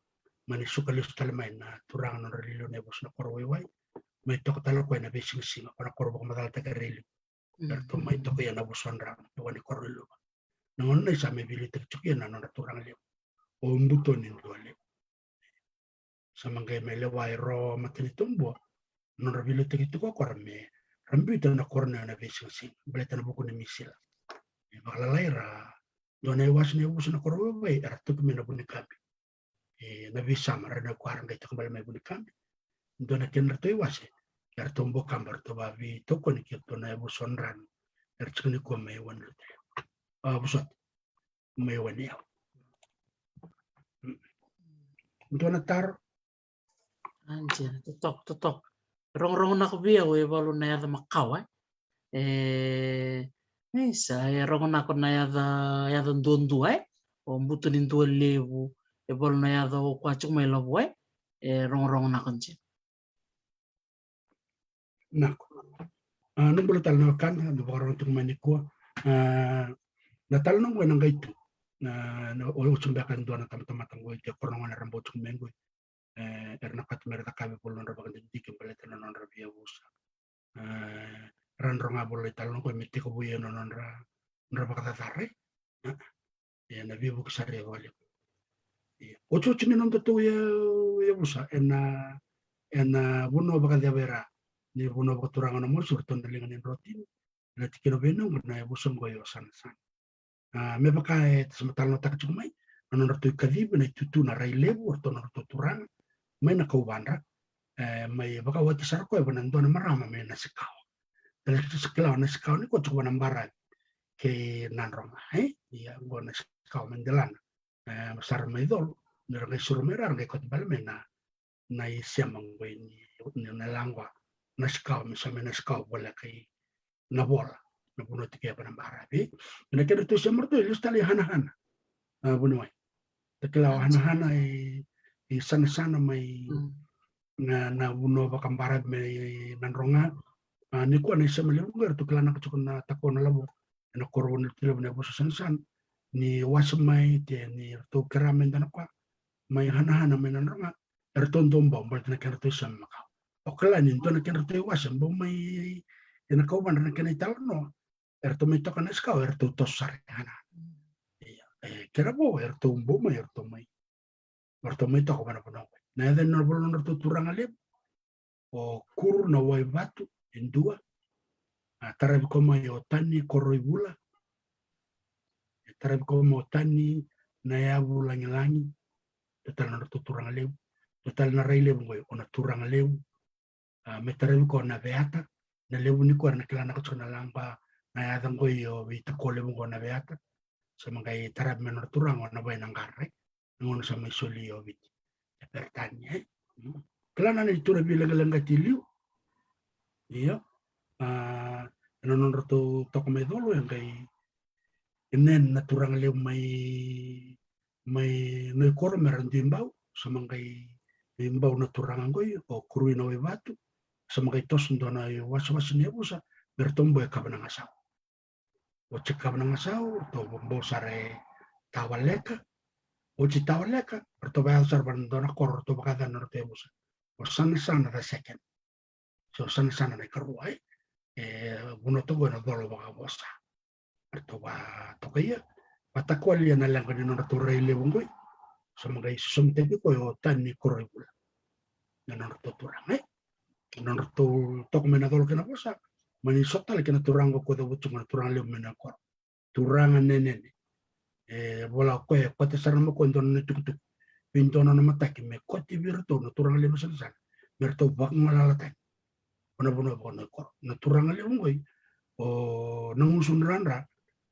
mani suka lesu tale mai na turaga nodra liuliu na yavusa na koro waiwai. Mai toka tale o koya ena veisiga, siga ko na koro vakamacalataki ira e liu. Eratou mai toka ia na yavusa Dranu e wa ni koro i Luva. Na gauna nai sa mai veiliutaki tiko ia na nodra turaga levu, o Butoni Dualevu. Sa ma qai mai lewa e Ro Matanitabua, nodra veiliutaki tiko o kora me ra biuta na koro na ena veisiga, siga baleta na vuku ni misila. E vakalalai ira, dua na iwase na yavusa na koro waiwai era tuki mai na Vunikabi. E na veisama ra na kua ra qai toka bale mai Vunikabi. Dua na kena ratou iwase, eratou bau kaba, ratou vaveitokoni kei ratou na yavusa Dranu era tiko nikua mai Wainilotui. A, vosota, mai Wainiyau. Dua na taro? Anjela, totoka, totoka. Rogorogo nako vei au e valu na yaca makawa, e. E, isa, e rogo nako na yaca, yaca duadua, e. O butu ni dua levu, e valu na yaca o kua tiko mai Lavo, e. E rogorogo nako, Jela. Nako. A, na bula tale na wekada, na vakarorogo tiko mai nikua. A, na tale noqu ena qai tu. Na, na, o, o tiko beka e dua na tamata, tamata qo e tiko, ko na gone era bau tiko mai qo. E, era na kati me ra cakava e volo nodra vakadidike baleta na nodra veiyavusa. E, ra dro ga volai tale noqu me tiko vei ira na nodra, nodra vakacacare. E, na veivuke sara e vale. Ia, otioti ni nodatou ya, yavusa ena, ena vanua vakaceva era, ni vanua vakaturaga na mosi, ratou na liga ni drotini, ena tikina vei noqu na yavusa qo o Sanasana. A, me vaka e ta sa matalanoataka tiko mai, na nodratou ikacivi na itutu na Railevu, o ratou na nodratou turaga mai na kauvadra, e, mai vakawati sara koya vua na dua na marama mai Nasikawa. Tale sa kila o Nasikawa ni ko tiko vua na baravi kei Nadroga, e? Ia, qo Nasikawa mai Delana. E, sara mai Colo, ni ra qai suru mai ra, ra qai kauta bale mai na, na isema qo ni, ni na laqwa Nasikawa, me sa mai Nasikawa voleka i Navola, na vanua tiko e va na baravi. Na kedratou isema ratou e lesu tale i Hanahana. A, vuniwai. Ta kila o Hanahana i, i Sanasana mai, mm, na, na vanua vakabaravi mai Nadroga. A, nikua na isema levu qo eratou kila naka tiko na Takao na Lavo ena koro Wainilotui Levu na yavusa Sanasana. Ni wase mai, te ni ratou kera mai dana koya mai Hanahana mai Nadroga, eratou dau bau baleta na kedratou isema makawa. O kila ni dua na kedratou iwase bau mai ena kauvadra na kena italanoa, eratou mai toka Nasikawa, eratou toso sara i Hanahana. Ia, e, kera vo, eratou bau mai, eratou mai, eratou mai toka vua na vanua qo. Na yaca ni na volo nodratou turaga levu, o Kuru na Waivatu e dua, a, taravi koya mai o Tani Koroivula, e taravi koya mai o Tani na Yavu Lagilagi, dua tale nodratou turaga levu, dua tale na Railevu qo o na turaga levu, a, me taravi koya o Naveata, na levu ni koya era na kila naka tiko na laqwa, na yaca qo o veitakau levu qo o Naveata, sa ma qai taravi mai nodra turaga o Navainaqara, e. Na gauna sa mai soli o Viti e Peritania, e. Mm. Kila na, na itura veileqaleqati e liu. Io. A, ena nodratou toka mai Colo e qai, e nena na turaga levu mai, mai Noikoro me ra dui bau, sa ma qai bau na turaga qoi o Kurui na Waivatu, sa ma qai toso dua na iwasewase ni yavusa me ratou bau yakava na gasau. Oti yakava na gasau, ratou bau sara e Tawaleka. Oti Tawaleka, ratou vakayaco sara vua na dua na koro, ratou vakayacana na nodratou yavusa o Sanasana the second. So Sanasana na ikarua, e. E vanua toka qo ena Colo vakavosa. Ratou vakatokaia, vakatakali ena leqa ni nodratou Railevu qoi. Sa ma qai sosomitaki koya o Tani Koroivula. Na nodratou turaga, e. Na nodratou toka mai na Colo kei na vosa, mani so tale kei na turaga qo ko cavuti qo na turaga levu mai Noikoro. Turaga Nenene. E vola o koya e kote sara mai o koya e dua na nona itukutuku vei dua na nona mataki me kote vei iratou na turaga levu mai Sanasana me ratou vakagalalataki vua na vanua vaka Noikoro. Na turaga levu qoi o Nagusudradra,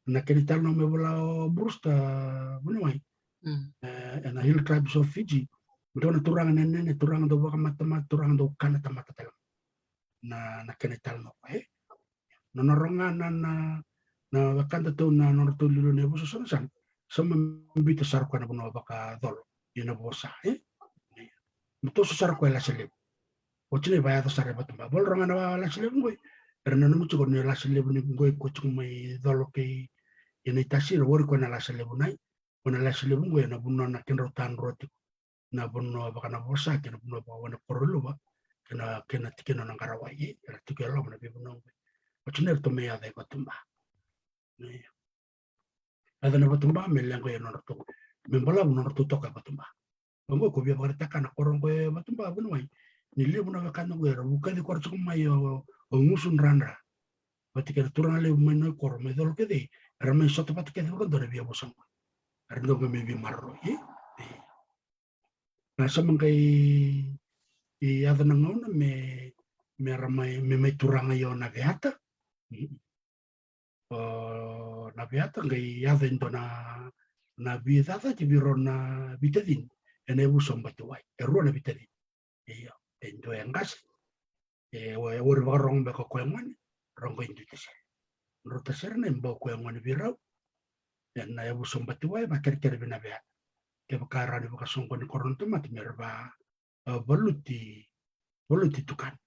na kena italanoa me vola o Brewster vuniwai. Mm. E, ena Hill Tribes of Fiji. Dua na turaga Nenene, turaga dau vakamatamata, turaga dau kana tamata tale. Na, na kena italanoa, e. Na nodra ga na, na, na wekadatou na nodratou liuliu na yavusa Sanasana, sa ma biuta sara koya na vanua vakacolo ina vosa, e? Me toso sara koya e Lasa Levu. Oti na ivakayaco sara e Vatuba. Volora ga na Lasa Levu qoi, era nanuma tiko ni Lasa Levu ni qoi ko tiko mai Colo kei Naitasiri, wari koya na Lasa Levu Nai. Ko na Lasa Levu qoi ena vanua na kedrau tadrua tiko. Na vanua vakanavosa kei na vanua vakawanikoro luva kei na, kei na tikina o Naqarawai, e, era tiko e loma na veivanua qoi. Oti na eratou mai yaco e Vatuba. Ia. Yaco na Vatuba me leqa e nodratou, me balavu nodratou toka e Vatuba. Oqo ko via vakaraitaka na koro oqo e Vatuba vuniwai ni levu na wekada qoi era vukaci koya tiko mai o, o Gusudradra vata kei na turaga levu mai Noikoro, mai Colo kece, era mai sota vata kece vakadua na veiyavusa qoi. Era dau qai mai veimaroroi, e? E. Na sa ma qai yaco na gauna me, me ra mai, me mai turaga i o Naveata. Mm. o Naveata qai yaco e dua na, na veicacati vei rau na veitacini ena yavusa o Batiwai. E rua na veitacini. Io, e dua e qase. E, o, e Wari Vakarogo beka o koya e gone, rau qai dui tasere. Drau tasere na ibau o koya e gone vei rau. Ena yavusa o Batiwai, vakerekere vei Naveata. Kevaka e rawa ni vakasoqoni koro na tamata me ra va, a, valuti, valuti tukana.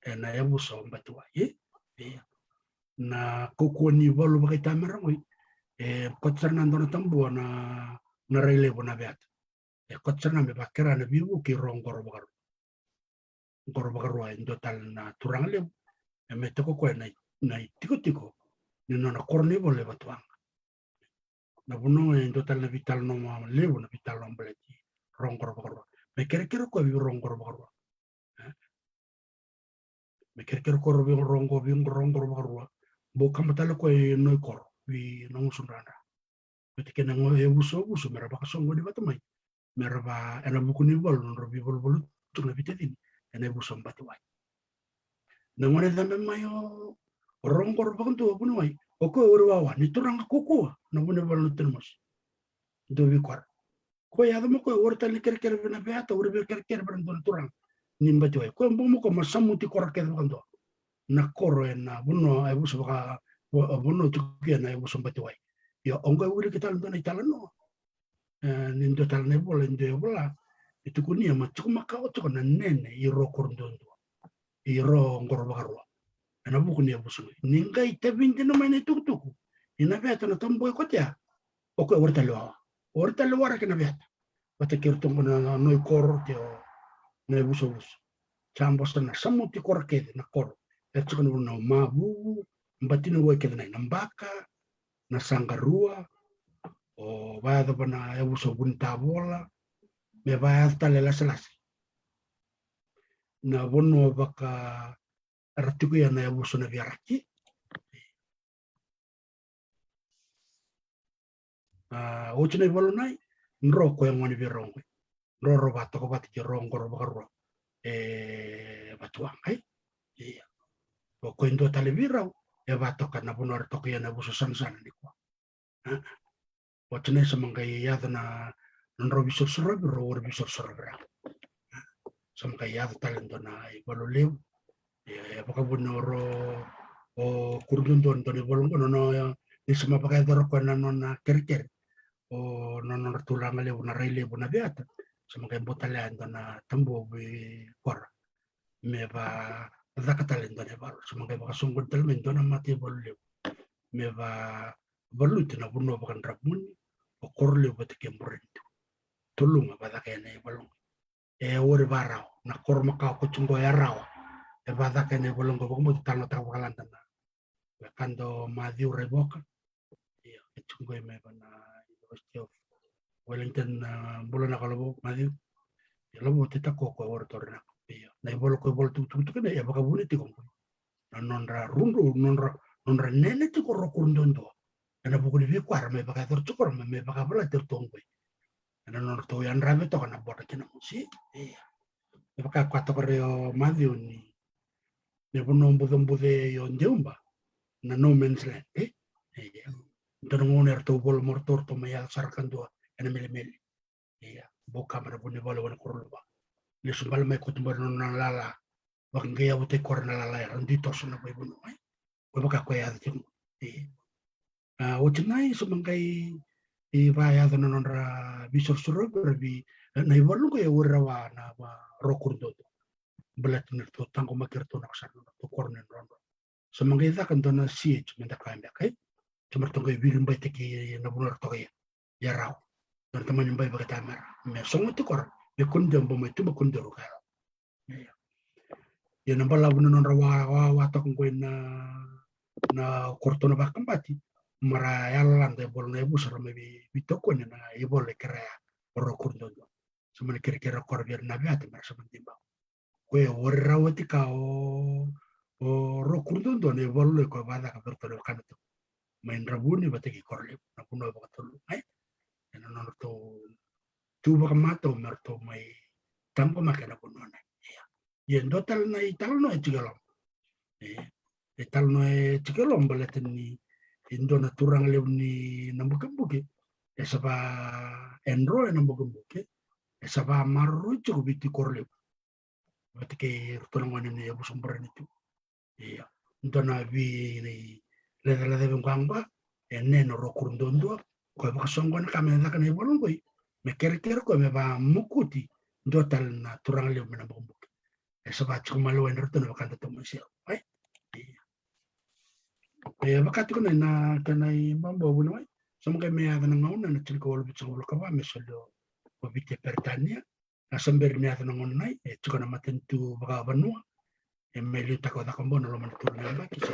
Ena yavusa o Batiwai, e? Ia. Na kaukauwa ni valu vakaitamera qoi, e koto sara na dua na tabua na, na rai levu o Naveata. E koto sara na me vakera na veivuke i Roqoro Vakarua. Qoro Vakarua e dua tale na turaga levu, e mai tiko koya na, na itikotiko ni nona koro ni valu e Vatuwaqa. Na vanua e dua tale na veitalanoa levu, na veitalanoa baleti Roqoro Vakarua. Me kerekere koya vei Roqoro Vakarua. E? Me kerekere koya vei Roqo, vei Roqoro Vakarua. Bau kaba tale koya i Noikoro, vei na Gusudradra. Vata kei na yavusa o Vusu, me ra vakasoqoni vata mai. Me ra va, ena vuku ni valu, nodra veivaluvalu tu na veitacini ena yavusa o Batiwai. Na gone cabe mai o, o Roqoro Vakadua, vuniwai, o koya e Wari Wawa, ni turaga kaukauwa, na vunivalu na Tui Namosi. Dua vei koro. Koya e yaco mai o koya, Wari tale ni kerekere vei Naveata, Wari vei kerekere vei na dua na turaga ni Batiwai. Koya bau mai o koya me samuti koro kece vakadua. Na koro ena vanua e yavusa vaka, va-, vanua tiko ena yavusa o Batiwai. Ia, o qai wiliki tale dua na italanoa. E, ni dua tale na ivola, e dua e vola, e tukuni, e ma tiko makawa tiko na nene i Rokuruduadua, i Roqoro Vakarua. Ena vuku ni yavusa qo. Ni qai tavi dina mai na itukutuku i Naveata na tabua e kotea, o koya e Wari tale Wawa. Wari tale Wawa kei Naveata. Vata kei iratou qo na, na Noikoro kei o, na yavusa o Vusu. Sa bau sa na samuti koro kece na koro. E tiko na vanua o Mavuvu, Batiniwai kece na, na Baka, na Saqarua, o vayacova na yavusa o Vunitavola, me vayaco tale Laselase. Na vanua vaka era tiko ia na yavusa na Viaraki. A, oti na ivalu nai, dro koya e gone vei rau qoi. Dro rau vatoka vata kei Roqoro Vakarua. E Vatuwaqa, e? Ia. O koya e dua tale vei rau, e vatoka na vanua era toka ia na yavusa Sanasana nikua. A? Oti nai sa maqai yaco na, na nodrau veisorosorovi, rau Wari veisorosorovi rau. A? Sa maqai yaco tale dua na ivalu levu. E, e vakavuna o Ro, o Kuruduadua dua na ivalu qo, nona, ni sa mai vakayacora o koya na nona kerekere. O nona, nona turaga levu, na rai levu o Naveata. Sa maqai bau tale ya dua na tabua vei koro. Me vacaka tale dua na ivalu. Sa maqai vakasoqoni tale mai dua na mataivalu levu. Me vavaluti na vanua vakaDravuni, o Korolevu vata kei Burenitu. Tolu ga vacaka ena ivalu qo. E Wari Varawa, na koro makawa ko tiko qo e Arawa. E vacaka ena ivalu qo, vakabauta talanoataka vakalada na wekada o Maciu Raivoka. Io, e tiko qo mai vei na University of Wellington, na bula na ka lavo Maciu. Io, lavo titako ko e Wari Tori na. Io, na ivalu ko e vola tukutuku tiko na, e vakavuna tiko qo. Na nodra rudru, nodra, nodra nene tiko o Rokuruduadua. Ena vuku ni veika era mai vakayacora tiko, ra mai, mai vakavalati iratou qoi. Ena nodratou yadravi toka na border kei Namosi. Ia. E vaka ko a toka rai o Maciu ni, ni vanua bucebuce o Deuba, na no man's land, e? Ia. Dua na gauna eratou vola mo ratou, ratou mai yaco sara kadua ena melemele. Ia, bau kaba na vunivalu e Wani Koroluva. Lesu bale mai, kauta bale na nona lala. Vakaqiqai yavutaki koya na lala, era dui toso na veivanua, e? Ko vaka ko yaco tiko. Ia. A, oti nai sa maqai, e, vayaco na nodra veisorosorovi, ra vei, na ivalu qo e Wari Rawa na va Rokuruduadua. Baleta ni ratou taqomaki iratou na ka sara na nodratou koro ni drodro. Sa maqai caka dua na C H me da kaya beka, e? Sa me ratou qai viribaitaki na vanua era toka ia. Ia Rawa. Dua na tamani bai vakaitamera. Me sogo tiko ra. Me kua ni dua bau mai tuba, kua ni dua ra kaya. Ia. Ia na balavu na nodra wa, wa, wa toka qoi na, na korotou na vakabati. Me ra yalolada e vola na yavusa ra mai vei, veitokoni na ivola e kerea o Rokuruduadua. Sa mani kerekere o koya vei ira na Naveata me ra sa mani dibau. Koya e Wari Rawa tiko o, o Rokuruduadua na ivalu ko e vacaka vei iratou na wekana tu mai Dravuni vata kei Korolevu, na vanua vakatolu, e? Ena nodratou tu vakamatau me ratou mai taqomaki ena vanua na. Ia. Ia, dua tale na italanoa e tiko e loma. E. E talanoa e tiko e loma baleta ni e dua na turaga levu ni na bukebuke e sa va e dro e na bukebuke e sa va maroroi tiko vei tui koro levu. Vata kei ratou na gone ni yavusa Burenitu. Ia, dua na vei ni lecaleca vei qwaqwa e nena rokuru duadua. Ko e vakasoqo na ka me caka na ivalu qoi me kerekere ko me va mukuti dua tale na turaga levu me na bukebuke. E sa va tiko maliwai na ratou na vakadatou mai seo. Ai? Ia. E vaka tiko na na kena i baba vuniwai. Sa mo kai me yaca na gauna na tiko walu viti sa walu ka va me soli o viti e Peritania. A sa beri ni yaco na gauna nai e tiko na matanitu vakavanua. E mai liutaka o caka bau na loma na turu na yabaki sa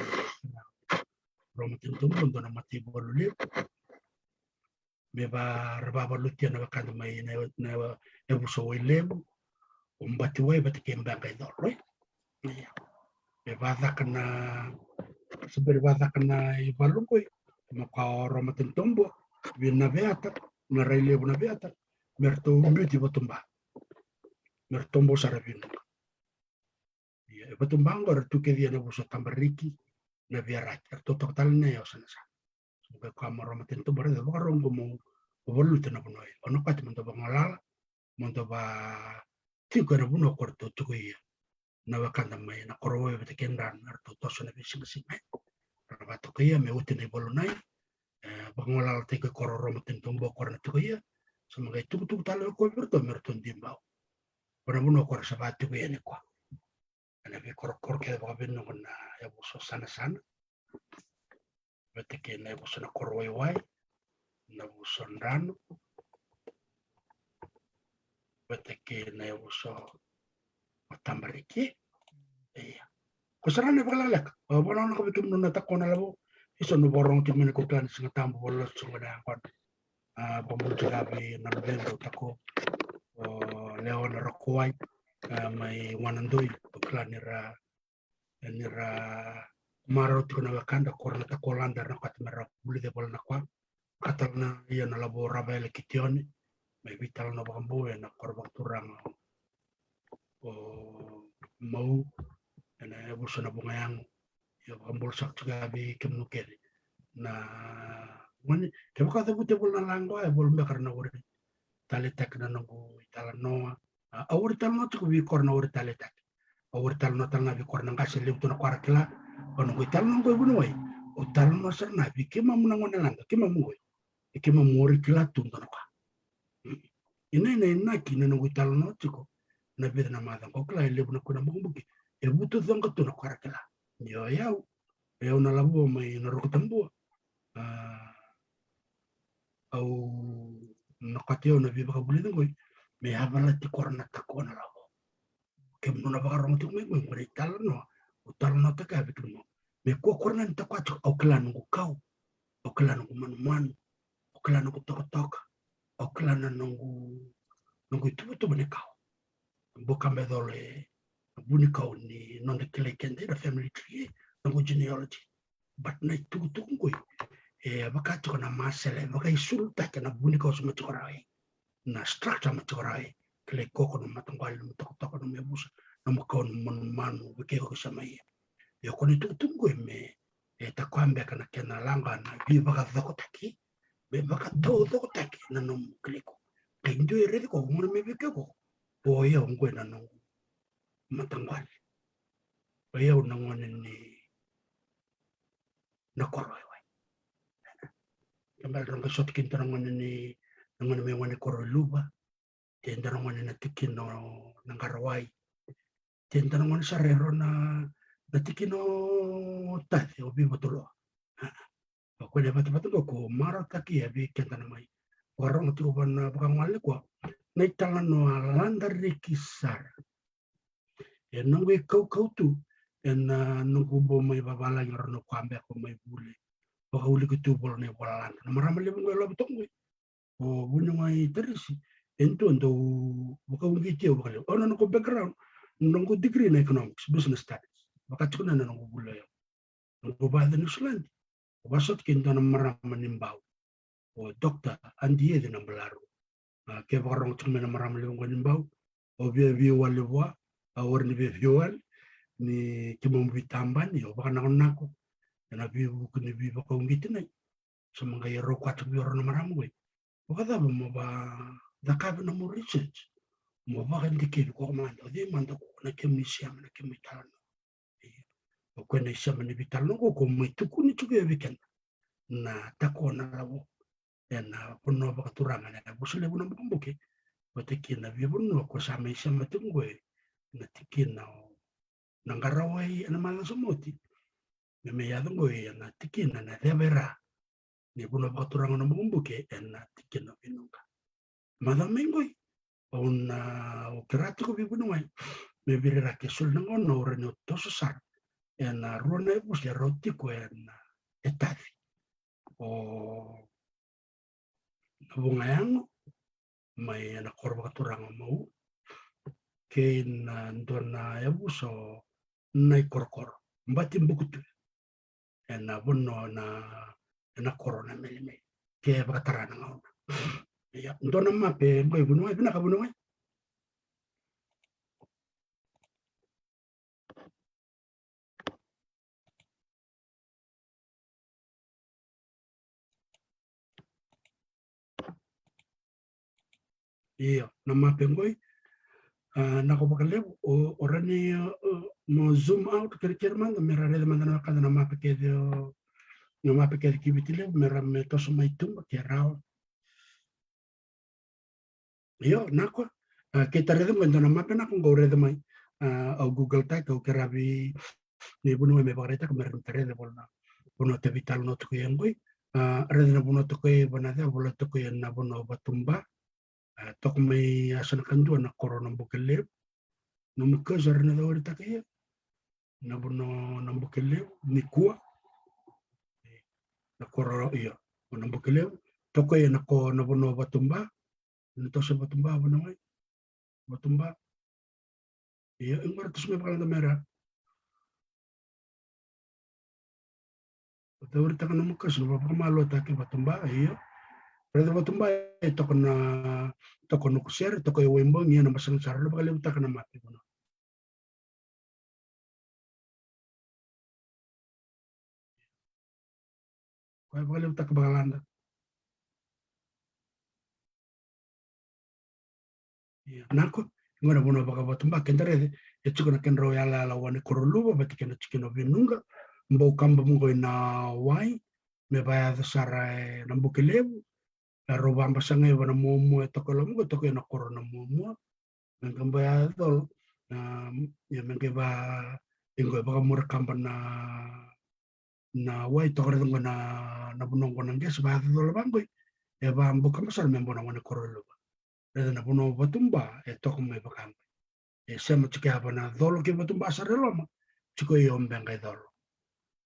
rau matanitu bau dua na mataivalu levu me va ra vavalutia na wekada mai na na yavusa Wailevu, o Batiwai vata kei Beqa i Colo. Ia. Me vacaka na sa beri vacaka na ivalu qoi ma ka o rau matanitu bau vei na veata na Railevu na veata me ratou biuti Vatuba. Me ratou bau sara vinuka. Ia, e Vatuba qo era tu kece ia na vuso Tabariki na Viaraki, era totoka tale na yau sana sana. Sa mo kai koya mo rau matanitu bau raica vakarogo mo valuta na vanua ia. O na kati mo dau vagalala mo dau va tiko e na vanua ko ratou tiko ia. Na wekada mai na koro wai vata kei Drano era tou toso na veisigasima e ra vatoka ia me oti na ivalu nai. E vakagolalataki ko rau matanitu bau ko ra na tiko ia. Sa mo kai tukutuku tale ko vei ratou me ratou dui bau. Ko na vanua ko ra sa va tiko ia ni koa. E na veikorokoro kece vakavinaka na yavuso sana sana. Vata kei na yavuso na koro waiwai, na vuso Drano, vata kei na yavuso o Tabariki. Ia. Ko sara na vakalekaleka. O vana na ka vei kemunu na tako na lavo. Isa nu vakarogo tiko mai na ko kila ni siga tabu valoso tiko na yaqona. A, vakamudu tiko vei na luveda u tako o Leona Rakowai, a, mai Wanadoi, o kila ni ra ni ra marau tiko na wekada ko ra na tako lada era na kati me ra vulica e vola na kwa. Ka tale na ia na lavo Ravaele Kitione mai veitalanoa vakabau e na koro vakaturaga o Mau e na yavusa na Vugayago. Ia vakabula saka tiko ya vei kemunu kece na gone kevaka o cavuta e vola na laqo e vola beka ra na wari taleitaki na noqu italanoa. A, au wari talanoa tiko vei koro na wari taleitaki. Au wari talanoa tale ga vei koro na qase levu tu na ko ra kila. O noqu italanoa qo e vuniwai au talanoa sara na vei keimamu na gone lada keimamu qoi. E keimamu wari kila tu dua na ka. Ina ina inaki na noqu italanoa tiko na vica na macawa qo kila e levu na kua na bukibuki e vutucoqa tu na ko ra kila. Ni o yau, o yau na lavo mai na Roko Tabua. A, au na kati au na veivakavulici qoi me yavalati koro na tako na lavo. Kemunu na vakarogo tiko mai qoi qo na italanoa au talanoataka ya vei kemunu me kua koro ga ni tako tiko. Au kila noqu kau, au kila noqu manumanu, au kila noqu tokatoka, au kila na noqu noqu ituvatuva ni kau. Buka me colo e vunikau ni noda kilai keda ira family tree, noqu genealogy. But na itukutuku qoi e vaka tiko na masela e vakaisulutaki na vunikau sa ma tiko rawa e na structure ma tiko rawa e kilai koko na mataqali na matokatoka na mevusa na makau na manumanu vei kei koko sa ma ia. Ia ko na itukutuku qoi me e takoya beka na kena laqa na veivakacokotaki me vakataucokotaki na nomu kilai koko. Kai dua e raici koko gona me vei kei koko o yau qoi na noqu mataqali. O yau na gone ni na koro e wai. Kebal roga soti kina tara gone ni na gone me gone koro e luva. Te dara gone na tikina o Naqarawai. Te dara gone sara e ro na na tikina o Taci o Vivatuloa. A, o koya na vatavata qo ko marautaki e vei keda na mai vakarogo tiko vana vakagole koya na italanoa lada reki sara. E noqu ikaukau tu ena noqu bau mai vavalagi aro na koya beka mai vule vakauliki tu vola na ivola lada na marama levu qo e lova toqo qoi. O vuniwai Tarisi e dua dau vakauqeti au vakalevu. Au na noqu background, noqu degree na economics, business studies. Vaka tiko na noqu vuli o yau. Noqu vakayaca Niusiladi. Au vakasota kei dua na marama ni Bau. O Doctor Adi Eci na Balaru. A, ke vakarogo tiko mai na marama levu qo ni Bau. Au via veiwali vua, au ori ni via veiwali. ni keimami veitabani, o vakanakonako ena veivuke ni veivakauqeti nei. Sa maqai rau kua tiko vei rau na marama qoi. Vakacava mo vacakava na mo research, mo vakadikevi koya mada, o cei mada ko na kemu isema, na kemu italanoa. Ia, o koya na isema ni veitalanoa ko, ko mai tukuni tiko vei keda na tako na lavo ena vanua vakaturaga na yavusa levu na bukebuke, vata kei na veivanua ko sa mai sema tiko qoi, na tikina o na qarawai ena macawa sa oti. Me mai yaco qoi ena tikina na ceva era ni vanua vakaturaga na bukebuke ena tikina o Vinuqa. Macawa mai qoi, au na, au kera tiko vei vuniwai me viri ra ke soli na gauna au rawa ni toso sara ena rua na yavusa e rau tiko ena etaci. O na Vugayago mai ena koro vakaturaga o Maua, kei na dua na yavusa o Naikorokoro, Bati Bukutu, ena vanua na, ena koro na Melemele, ke vakatara na gauna. Ia, dua na mape qoi vuniwai, vinaka vuniwai. Io, na mape qoi, ah, naka vakalevu, o, o rawa ni, ah, mo zoom out, kerekere mada, me ra raica mada na wekada na mape kece, o, na mape kece ki Viti Levu, me ra me toso mai tuba, ke rawa. Io, naka. Ah, kei ta raica mai dua na mape naka qo au raica mai. Ah, au Google taki, au kera vei, ni vuniwai me vakaraitaka me ra na raica e voleka na vanua ta veitalanoa tiko qoi. Ah, raica na vanua tiko e, vanua ca, vola tiko ena vanua o Vatuba. Ah, toka mai yasa na kadua na koro na Bukelevu. Nomu cursor na cauritaka ia. Na vanua na Bukelevu nikua. Na koro ia o na Bukelevu. Toka ia na ko na vanua o Vatuba. Na toso Vatuba, vanua mai Vatuba. Ia, e qori toso mai vakalada me ra. Vata ori taka na muka, sa na vakamalua taki Vatuba, ia. Raica Vatuba, e toka na, toka Nukusere, toka e Waibogi, ia na basana sara, na vakalevu taka na mape, vanua. Koya e vakalevutaka vakalada. Ia, nako, qo na vanua vakaVatuba, keda raica, e tiko na kedrau yalayala wa ni koro luva, vata kei na tikina o Vinuqa, bau kaba mo qoi na wai, me vayaco sara e na Bukelevu, e rau vabasagaiva na muamua e toka e loma qo, e toka e na koro na muamua, me qai bau yacolo, a, ia me qai va, e qo e vakamuri kaba na, na wai toka raica qo na, na vanua qo na qese, vayacolo va qoi, e vabau kaba sara me bau na wa ni koro luva. Raica na vanua Vatuba, e toka mai vaka qoi. E sema tiko ya va na colo kei Vatuba sara e loma, tiko i o beqa i colo.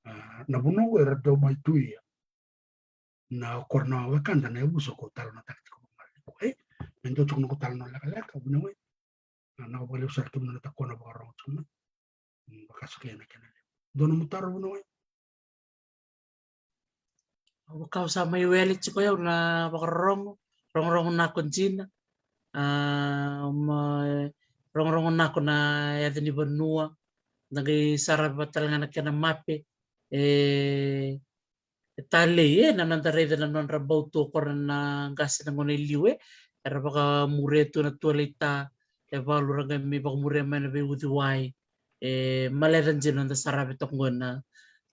A, na vanua qo e ra dau mai tu ia. Na o koro na wekada na yavusa ko talanoataka tiko vakamalua nikua, e, me dua tiko noqu talanoa lekaleka, vuniwai. Na, na vakalevu sara kemuni na takona vakarorogo tiko mai. Mm, vaka saka ia na kena levu. Dua nomu taro, vuniwai. Au vaka au sa mai wele tiko, au na vakarorogo, rogorogo nako dina. A, ma, rogorogo nako na yaca ni vanua. Da qai saravi vata tale ga na kena mape. E, e talei, e, na noda raica na nodra bau tu o koro na qase na gauna e liu, e. Era vakamuria tu na tualaita, e valu ra qai mai vakamuria mai na veiuciwai. E maleca dina noda saravi toka qo na,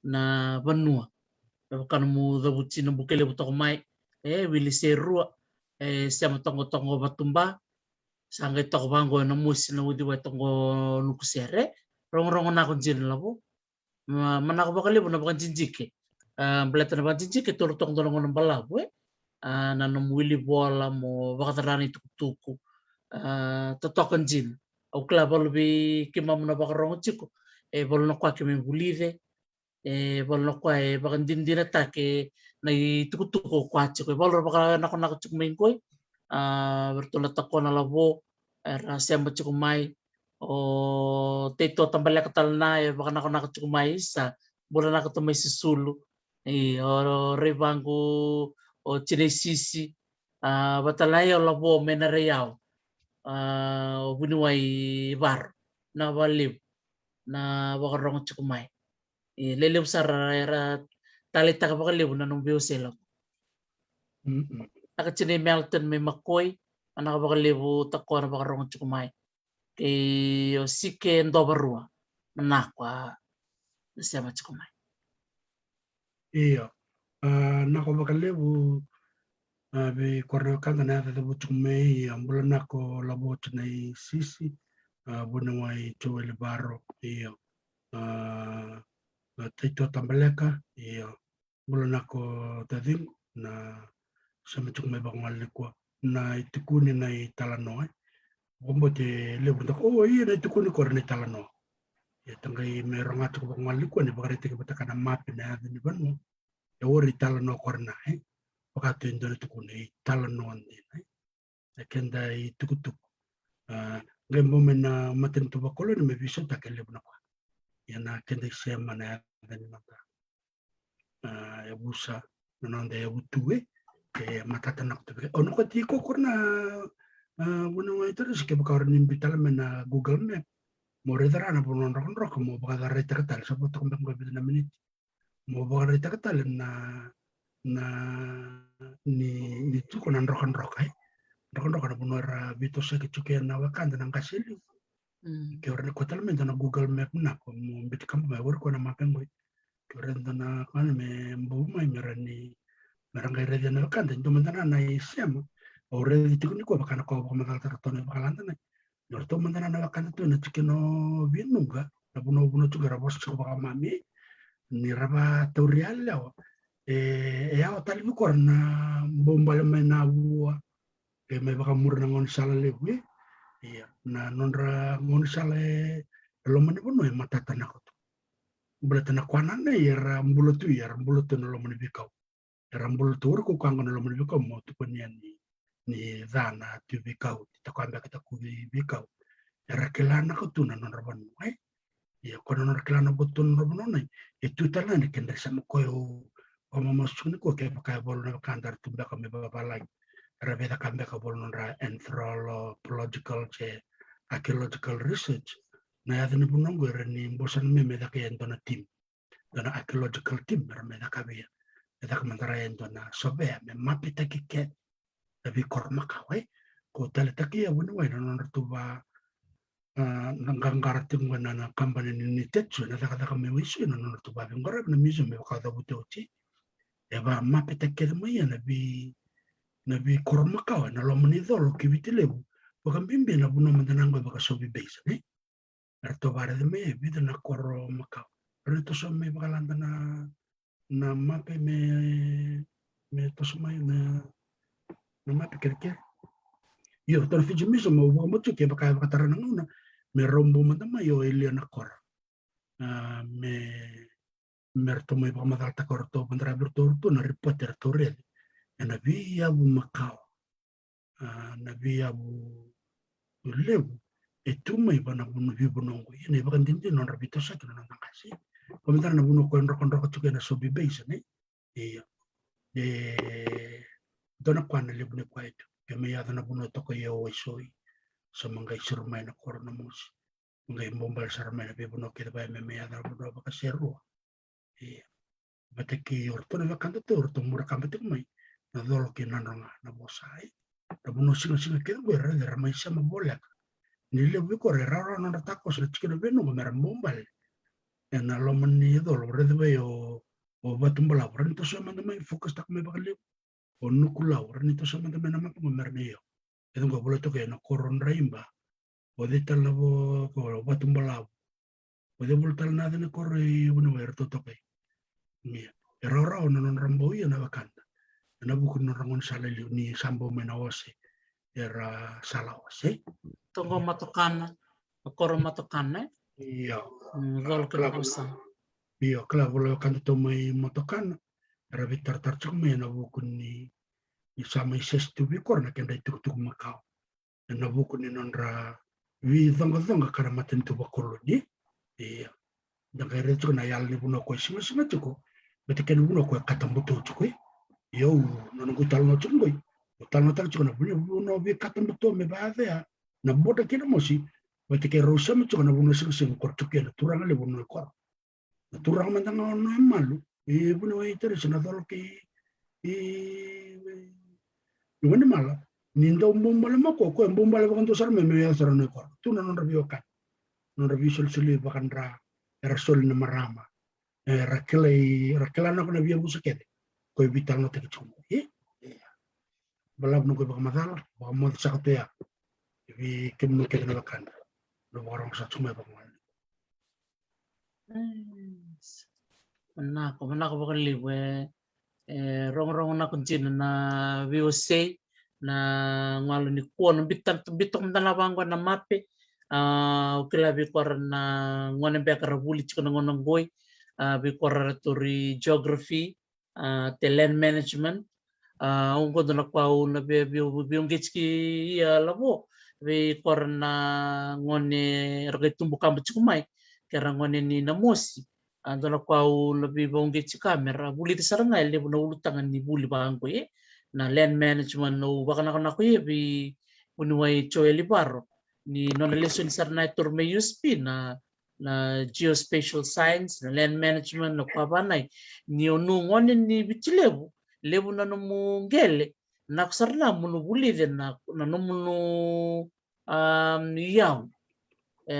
na vanua. Me vaka nomu cavuti na Bukelevu toka mai, e wili se rua, e sema toka qo, toka qo Vatuba, sa qai toka vaqo na mosi na uciwai toka qo Nukusere. Rogorogo nako dina lavo. Ma, manako vakalevu na vakajijike. A, baleta na vakajijike e tolu toka dua na gauna balavu, e. A, na nomu wili vola mo vakacala na itukutuku. A, totoka dina. Au kila valu vei keimami na vakarorogo tiko, e valu na koya keimami vulica, e valu na koya e vakadinadinataka na itukutuku o koya tiko, e valu ra vakanakonako tiko mai qoi. A, vei ratou na takona lavo era sema tiko mai. O Teito Tabaleka tale na e vakanakonako tiko mai, sa bula nako tu mai Susulu. I, o Raivaqu, o Tinaisisi, a, vata tale na i o Lavo mai na Raiau, a, o vuniwai Varo, na valevu. na vakarorogo tiko mai. E lelevu sara era taleitaka vakalevu na nomu veiwasei lako. Vinaka tiko nei Melton mai Makoi, vinaka vakalevu toka na vakarorogo tiko mai. Kei o Sike Dovarua, vinaka na sema tiko mai. Io. A, vinaka vakalevu, a, vei kora na wekada na yaca cavuti tiko mai, a, bula vinaka Lavotu Naisisi, a, vuniwai Joeli Varo, io. A, a, Taito Tabaleka, io. Bula vinaka taciqu, na sema tiko mai vakagole nikua. Na itukuni na italanoa, e. Vakabauti levu na, o, ia na itukuni kora na italanoa. Ia, da qai mai rogoca tiko vakagole nikua ni vakaraitaki vata kei na mape na yaca ni vanua. E, o ira italanoa kora na, e. Vaka tu e dua na itukuni, italanoa dina, e. Na keda itukutuku. A, qai bau mai na matanitu vakoloni me veisautaki e levu na ka. Ia na keda isema na yaca ni noda, a, yavusa, na noda yavutu, e, e matata na ka tu vei keda. Au na kauta tiko kora na, a, vuniwai Teresi, kevaka o rawa ni biu tale mai na Google Map, mo raica rawa na vanua drokadroka, mo vakaraitaka tale, sa vo toka beka qo e vica na miniti. Mo vakaraitaka tale na, na, ni, ni tiko na drokadroka, e. Drokadroka na vanua era veitosoyaki tiko kina na wekada na qase e liu. Mm. Ke o rawa ni kauta tale mai e dua na Google Map vinaka, mo biuti kaba mai, o ira koya na mape qo. Ke o rawa e dua na ka me bau mai me rawa ni, me ra qai raica na wekada, e dua mada na, na isema. Au raica tiko nikua, vaka na ka au vakamacalataka tu na ivakalada na, ni o ratou mada na, na wekada tu na tikina o Vinuqa, na vanua, vanua tu ga era vosa tiko vakamami, ni ra vatauri yalewa. E, e yawa tale vei kora na bau bale mai na vua, qai mai vakamuri na gaunisala levu, e. Ia, na nodra gaunisala e, e loma ni vanua e matata na ka tu. Baleta na ka na, na, era bula tu, era bula tu na loma ni veikau. Era bula tu, o ira ko koya qo na loma ni veikau, mo tukuni yani ni ca na tui veikau, tiko beka, tiko vei veikau. Era kila na ka tu na nodra vanua, e. Ia, ko na nodra kila na ka tu na nodra vanua, e tu tale na kena sema. Ko au, au mamasu tiko nikua, kevaka e voleka na wekada era tu beka me vavalagi, era via caka beka e voleka na nodra anthropological se archaeological research, na yaca ni vanua qo e rawa ni bosana mai me caka e dua na team, dua na archaeological team, era mai caka vei, me caka mada rawa e dua na survey me mapetaki kece na veikoro makawa, e. Ko taleitaka e vuniwai na nodratou va, a, na qaqara tiko qo na, na kabani ni, ni Tetsu, na cakacaka mai Waisui, na nodratou vaveqaravi na museum me vakacavuti oti. E va mapetaki kece mai ia na vei, na veikoro makawa ena loma ni colo ki Viti Levu, vakabibi na vanua mada na qo e vaka Sobi Basin, e. Eratou vakaraica mai e vica na koro makawa. Rawa ni toso mai vakalada na, na mape me, me toso mai na, na mape kerekere. Io, ratou na Fiji Museum, au vakabauta kevaka e vakatara na gauna me rau bau mada mai o e lia na koro. A, me, me ratou mai vakamacalataka o ratou, vakadaravi iratou, o ratou na ripoti eratou raica ena veiyavu makawa. A, na veiyavu levu e tu mai vei na vanua, veivanua qo. Ia na ivakadinadina nodra veitosoyaki na noda qase. Ko me dara na vanua ko e drokadroka tiko ena Sobi Basin, e? Ia. E dua na ka na levu ni ka e tu. Ke me yaco na vanua toka i Waisui, sa ma qai siro mai na koro na mosi. Qai bobale sara mai na veivanua kece vaya me, me yaco na vanua vakaserua. Ia. Vata kei o ratou na wekada tu, o ratou bula kaba tiko mai na colo kei Nadroga, na vosa, e. Na vanua sigasiga kece qo era, era mai sema voleka. Ni levu vei kora e rawarawa nodra takoso na tikina veinuqa me ra bobale ena loma ni colo. Raica vei o, o Vatubalavu, rawa ni toso mada mai, focus taka mai vakalevu. O Nukulau, rawa ni toso mada mai na mape qo me ra mai, io. E tu qo, volai toka ena koro Draiba. O cei tale na vo, ko Vatubalavu. O cei voli tale na yaca ni koro i vuniwai eratou toka i. Ia. E rawarawa na nodra bau ia na wekada ena vuku ni nodra gaunisala e liu ni sa bau mai na ose. Era sala ose. Toka Matokana, na koro Matokana, e? Io. Mm, colo kei na vosa. Io, kila, volai wekada tu mai Matokana. Era veitaratara tiko mai ena vuku ni, ni sa mai sesi tu vei kora na kedra itukutuku makawa. Ena vuku ni nodra veicoqacoqa ka na matanitu vakoloni. Ia. Da qai raica tiko na yala ni vanua ko e sigasiga tiko. Baleta kena vanua ko e kata buto tiko, e. Ia, au, na noqu italanoa tiko qo, au talanoataka tiko na vanua, vanua veikata buto me vakayaco ya na boda kei na mosi. Vata kei rau sema tiko na vanua sigasigi ko ra tukia na turaga levu na koro. Na turaga mada ga o Noemalu, e vuniwai Teresi na colo kei, e, e Wanimala, ni dau bau bale mako, ko e bau bale vakadua sara mai me yaco sara na koro. Tu na nodra veiwekani. Nodra veisolisoli vakadra, era soli na marama. E, ra kilai, ra kila na ko na via vusa kece. Ko e vital na taki tiko. E? E. Balavu na ko e vakamacala, vakamoci saka tu ya. Vei kemunu kece na vakadra. Na vakarogo sa tiko mai vakamacala. Manako, manako vakalevu e, e rogorogo nako dina na viosei, na galo ni kua, na bita, bita mada na vaqo na mape, a, o kila vei kora na gone beka ra vuli tiko na gone goi, a, vei kora ra tori geography, a, te land management, a, oqo dua na kua au na via, via, via uqeti ki ia lavo, vei kora na gone ra qai tubu kaba tiko mai, kera gone ni na mosi, a, dua na kua au na via vauqeti ka me ra vulici sara ga e levu na ulutaga ni vuli vaqo e, na land management, au vakanakonako e vei vuniwai Joeli Varo, ni nona lesoni sara na e toro mai U S P na na geospatial science, na land management, na kua vanai. Ni o nu gone ni Viti Levu, levu na nomu qele, na ko sara na mo nu vulici na, na nomunu, um, iyau. E,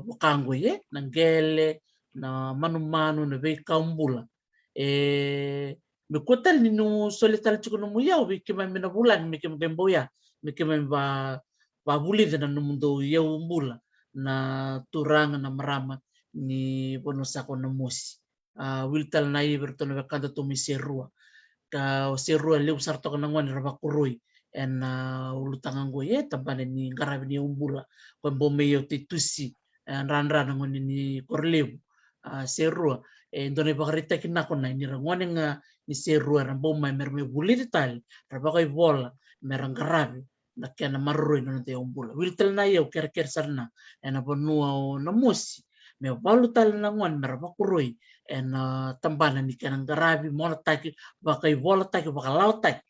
vaka qo e, na qele, na manumanu, na veikau bula. E, me kua tale ni nu solia tale tiko nomu iyau vei keimami na vulagi, me keimami qai bau ya, me keimami va, vavulici na nomudou iyau bula, na turaga, na marama ni vanua saka o Namosi. A, wili tale na iyau vei iratou na wekadatou mai Serua. Ka o Serua levu sara toka na gone ra vakoroi ena, a, ulutaga qo e tabana ni qaravi ni iyau bula. Ko e bau mai iyau te tusi, e, dradra na gone ni koro levu, a, Serua. E dua na ivakaraitaki nako na i ni ra gone ga ni Serua era bau mai me ra mai vulici tale, ra vakaivola me ra qaravi na kena maroroi na noda iyau bula. Wili tale na iyau kerekere sara na ena vanua o Namosi, me valu tale na gone me ra vakoroi ena tabana ni kena qaravi, monataki, vakaivolataki, vakalawataki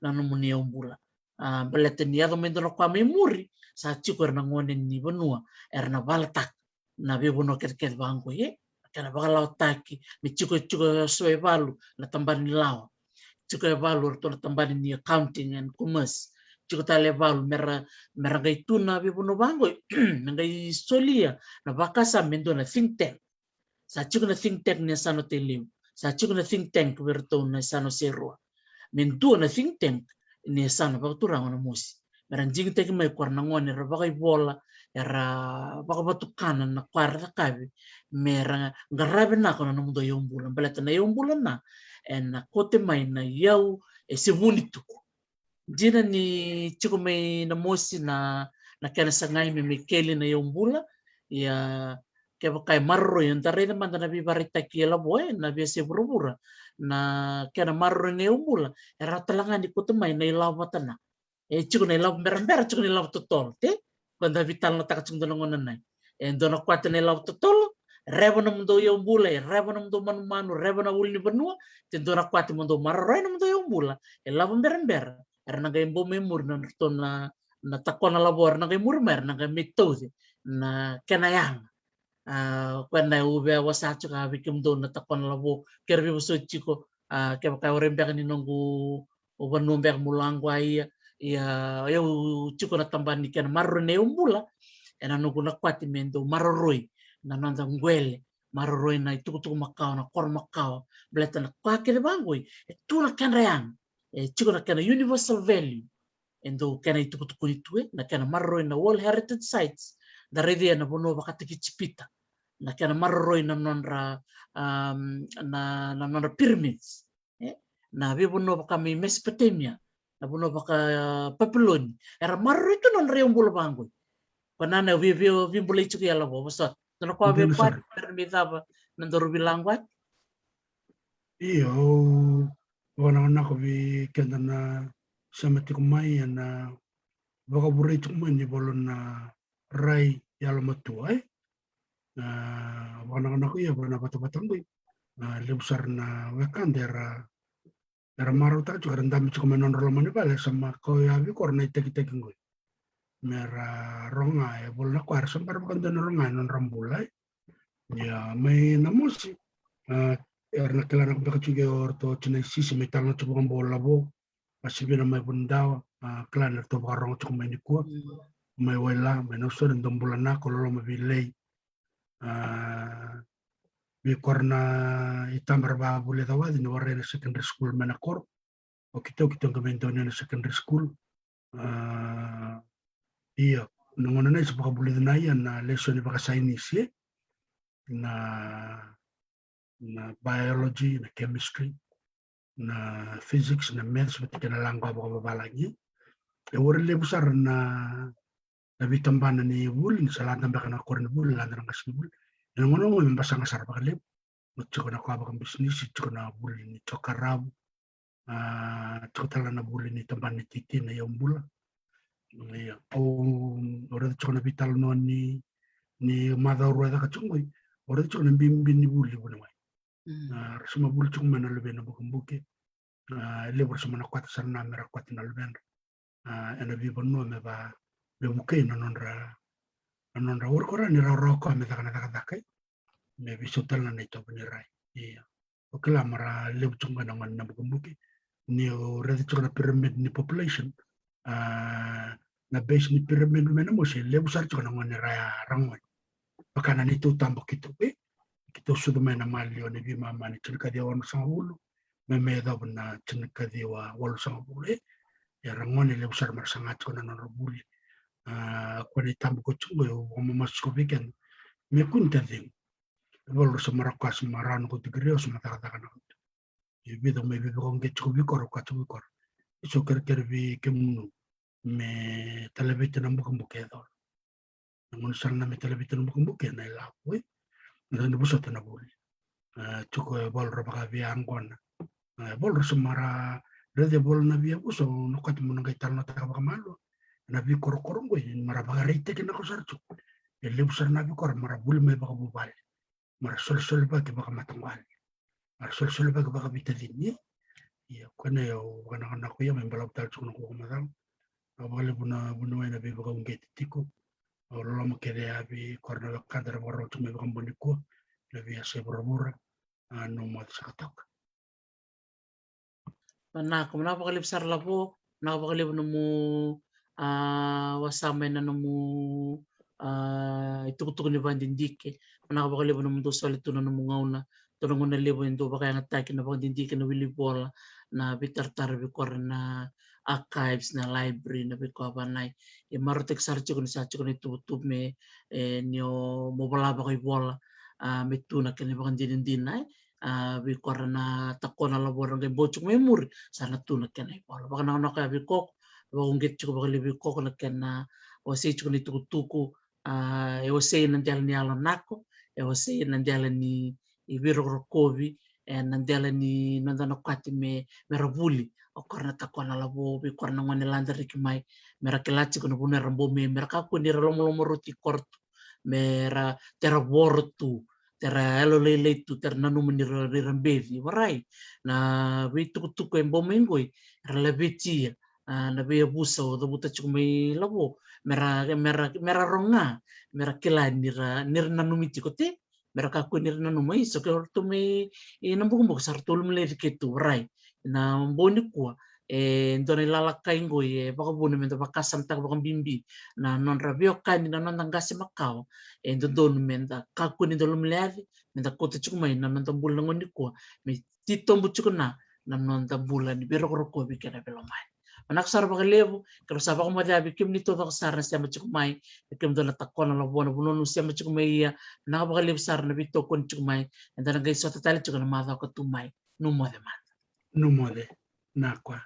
na nomuni iyau bula. A, baleta ni yaco mai dua na kua mai muri, sa tiko era na gone ni vanua era na valataka na veivanua kecekece vaqo e, na kena vakalawataki, me tiko, tiko eso e valu na tabana ni lawa, tiko e valu eratou na tabana ni accounting and commerce, tiko tale e valu me ra, me ra qai tu na veivanua vaqo e, me qai solia na vakasama me dua na think tank. Sa tiko na think tank ni yasana o Tailevu. Sa tiko na think tank vei iratou na yasana o Serua. Me dua na think tank ni yasana vakaturaga o Namosi. Me ra digitaki mai ko ira na gone era vakaivola, era vakavatukana na kua era cakavi, me ra qaravi nako na nomudou iyau bula. Baleta na iyau bula na, ena kote mai na iyau e se vuni tuku. Dina ni tiko mai Namosi na, na kena sagai me mai keli na iyau bula. Ia kevaka e maroroi, eda raica mada na veivakaraitaki e lavo e, na veiyasai vuravura, na kena maroroi na iyau bula, e rawa tale ga ni koto mai na ilavo vata na. E tiko na ilavo berabera, tiko na ilavo totolo, te? Ko da veitalanoataka tiko dua na gauna nai. E dua na kwati na ilavo totolo, reva nomudou iyau bula, e reva nomudou manumanu, reva na ulunivanua, te dua na kwati mo dou maroroi nomudou iyau bula e lavo berabera. Era na qai bau mai muri na nodratou na, na takona lavo, era na qai muri mai, era na qai mai tauci na kena yaga. A, koya na au via wasea tiko vei kemudou na takona lavo, kere veivosoti tiko, a, kevaka o rai beka ni noqu, o vanua beka mo lako ia, ia, au tiko na tabana ni kena maroroi na iyau bula, ena noqu na kwati me dou maroroi na noda qele, maroroi na itukutuku makawa, na koro makawa, baleta na kua kece vaqo e tu na kedra yaga, e tiko na kena universal value. E dau kena itukutukuni tu e, na kena maroroi na World Heritage Sites, da raica na vanua vakataki Ijipita, na kena maroroi na nodra, um, na, na nodra pyramids, e? Na veivanua vaka mai Mesopotamia, na vanua vaka, a, Papiloni, era maroroi tu na nodra iyau bula vaqo. Ko na na vei, vei, veibulai tiko e lavo, vosota. Dua na kua vei kwati, era mai cava na daru veilaqwati. Io, au vakanakonako vei keda na sema tiko mai ena vakavurai tiko mai ni volo na rai yalomatua, e? A, vakanakonako ia vaka na vatavata qoi. A, levu sara na wekada era, era marautaka tiko, era dabe tiko mai nodra loma ni vale, sa ma kau yavi kora na itakitaki qoi. me ra rogo ga e vola na koya, era sa bera vakadua na rogo ga e nodra bula. Ia mai na mosi, a, era na kila na beka tiko o ratou tina i sisi mai tala na tiko vakabau lavo, a, sivina mai Vunidawa, a, kila na ratou vakarogo tiko mai nikua, mai Waila, mai na usori, dou bula nako, loloma vei lei. A, vei kora na itaba ra vavuli e cawaci ni warai na secondary school mai na koro. O kitou, kitou ga mai dau ni na secondary school. A, ia, na gona na isa vakavulici na ia na lesoni vakasainisi, na, na biology, na chemistry, na physics, na maths, vata kei na laqu vakavavalagi. E wari levu sara na na veitabana ni vuli, ni sa lada beka na koro ni vuli, lada na qase ni vuli. Ena gauna qo me basaga sara vakalevu. Mo tiko na koya vakabisinisi, tiko na vuli ni cokaravu, a, tiko tale na vuli ni tabana ni titi na iyaubula. Ia, o, o raica tiko na veitalanoa ni, ni macawa rua e caka tiko qoi, o raica tiko na bibi ni vuli vuniwai. Mm. A, ra sa mai vuli tiko mai na luvena bukebuke. A, e levu ra sa mai na kwata sara na me ra kwata na luvedra. A, ena veivanua me va, me vukei na nodra, na nodra wori kora ni rawarawa koya me caka na cakacaka, e, me veisau tale na itovo ni rai. Ia, o kila me ra levu tiko ga na gone na bukebuke. Ni o raica tiko na pyramid ni population, a, na base ni pyramid mai na mosi, e levu sara tiko na gone ra, ra gone. Vaka na neitou taba kitou, e, kitou sucu mai na maliwa ni veimama ni tinikaciwa walusagavulu me mai yacova na tinikaciwa walusagavulu, e. Ia ra gone levu sara me ra saga tiko na nodra vuli. A, koya na itaba ko tiko qo, au vakamamasu tiko vei keda me kua ni tacegu. E volo ra sa mai ra koya sa mai rawa na ko tikiri, au sa mai cakacaka na ko tu. E vica mai veivakauqeti tiko vei koro, koya tiko vei koro. Isa, au kerekere vei kemunu me talaveti na bukebuke e colo. Na gauna sara na me talaveti na bukebuke na ilavo, e. Na dau ni vosota na vuli. E, tiko e volo ra vakaveiaqona. E, volo ra sa mai ra raica e volo na veiyavusa, na koya tu mo na qai talanoataka vakamalua. Na veikorokoro qo, e, me ra vakaraitaki na ko sara tiko. E levu sara na veikoro me ra vuli mai vakavuvale. Me ra solesolevaki vakamataqali. Me ra solesolevaki vakaveitacini. Ia, koya na au vakanakonako ia me balavu tale tiko na ko vakamacala. Au vakalevu na vuniwai na veivakauqeti tiko. Au loloma kece ya vei kora na wekada ra vakarorogo tiko mai vakabau nikua. Na veiyasai vuravura. A, nomu moce saka toka. Manako, manako vakalevu sara Lavo, manako vakalevu nomu, a, wasa mai na nomu, a, itukutuku ni vakadidike. Manako vakalevu nomu dau soli tu na nomu gauna. Dua na gauna levu e dau vakayagataki na vakadidike, na wili vola, na veitaratara vei kora na archives, na library, na veika vanai. E marautaki sara tiko ni sa tiko na ituvatuva me, e, ni o mo vola vakaivola, a, me tu na kena ivakadinadina, e. A, vei kora na Takona Lavo ra qai bau tiko mai muri, sa na tu na kena ivola. Vakanakonako ya vei koko, vakauqeti tiko vakalevu vei koko na kena wasei tiko na itukutuku, a, e wasei na dela ni yalo nako, e wasei na dela ni veirokorokovi, e, na dela ni noda na kwati me, me ra vuli. O kora na Takona Lavo, vei kora na gone lada reki mai, me ra kila tiko na vanua era bau mai, me ra kakua ni ra lomalomaroti koro tu, me ra, te ra voro tu, te ra yalolailai tu, te ra nanuma ni ra, ni ra beci. Varai, na veitukutuku e bau mai qoi, era laveti ia, a, na veiyavusa o cavuta tiko mai Lavo, me ra, me ra, me ra rogo ga, me ra kila ni ra, ni ra nanumi tiko, te, me ra kakua ni ra nanuma. Isa, ke o ratou mai, e, Nabukebuke sa ratou lomaleca keitou, varai. Na bogi nikua, e dua na ilalakai qoi e vakavuna me da vakasamataka vakabibi na nodra veiwekani na noda qase makawa. E dodonu me da kakua ni da lomaleca, me da kauta tiko mai na noda bula na gauna nikua, me titobu tiko na, na noda bula ni veirokorokovi kei na veilomani. Manako sara vakalevu, keirau sa vakamoce vei kemuni taucoko sara na sema tiko mai, vei kemudou na Takona Lavo, na vanua ni sema tiko mai ia, manako vakalevu sara na veitokoni tiko mai, eda na qai sota tale tiko na macawa ka tu mai. Nomu moce mada. Nomu moce. Nakwa.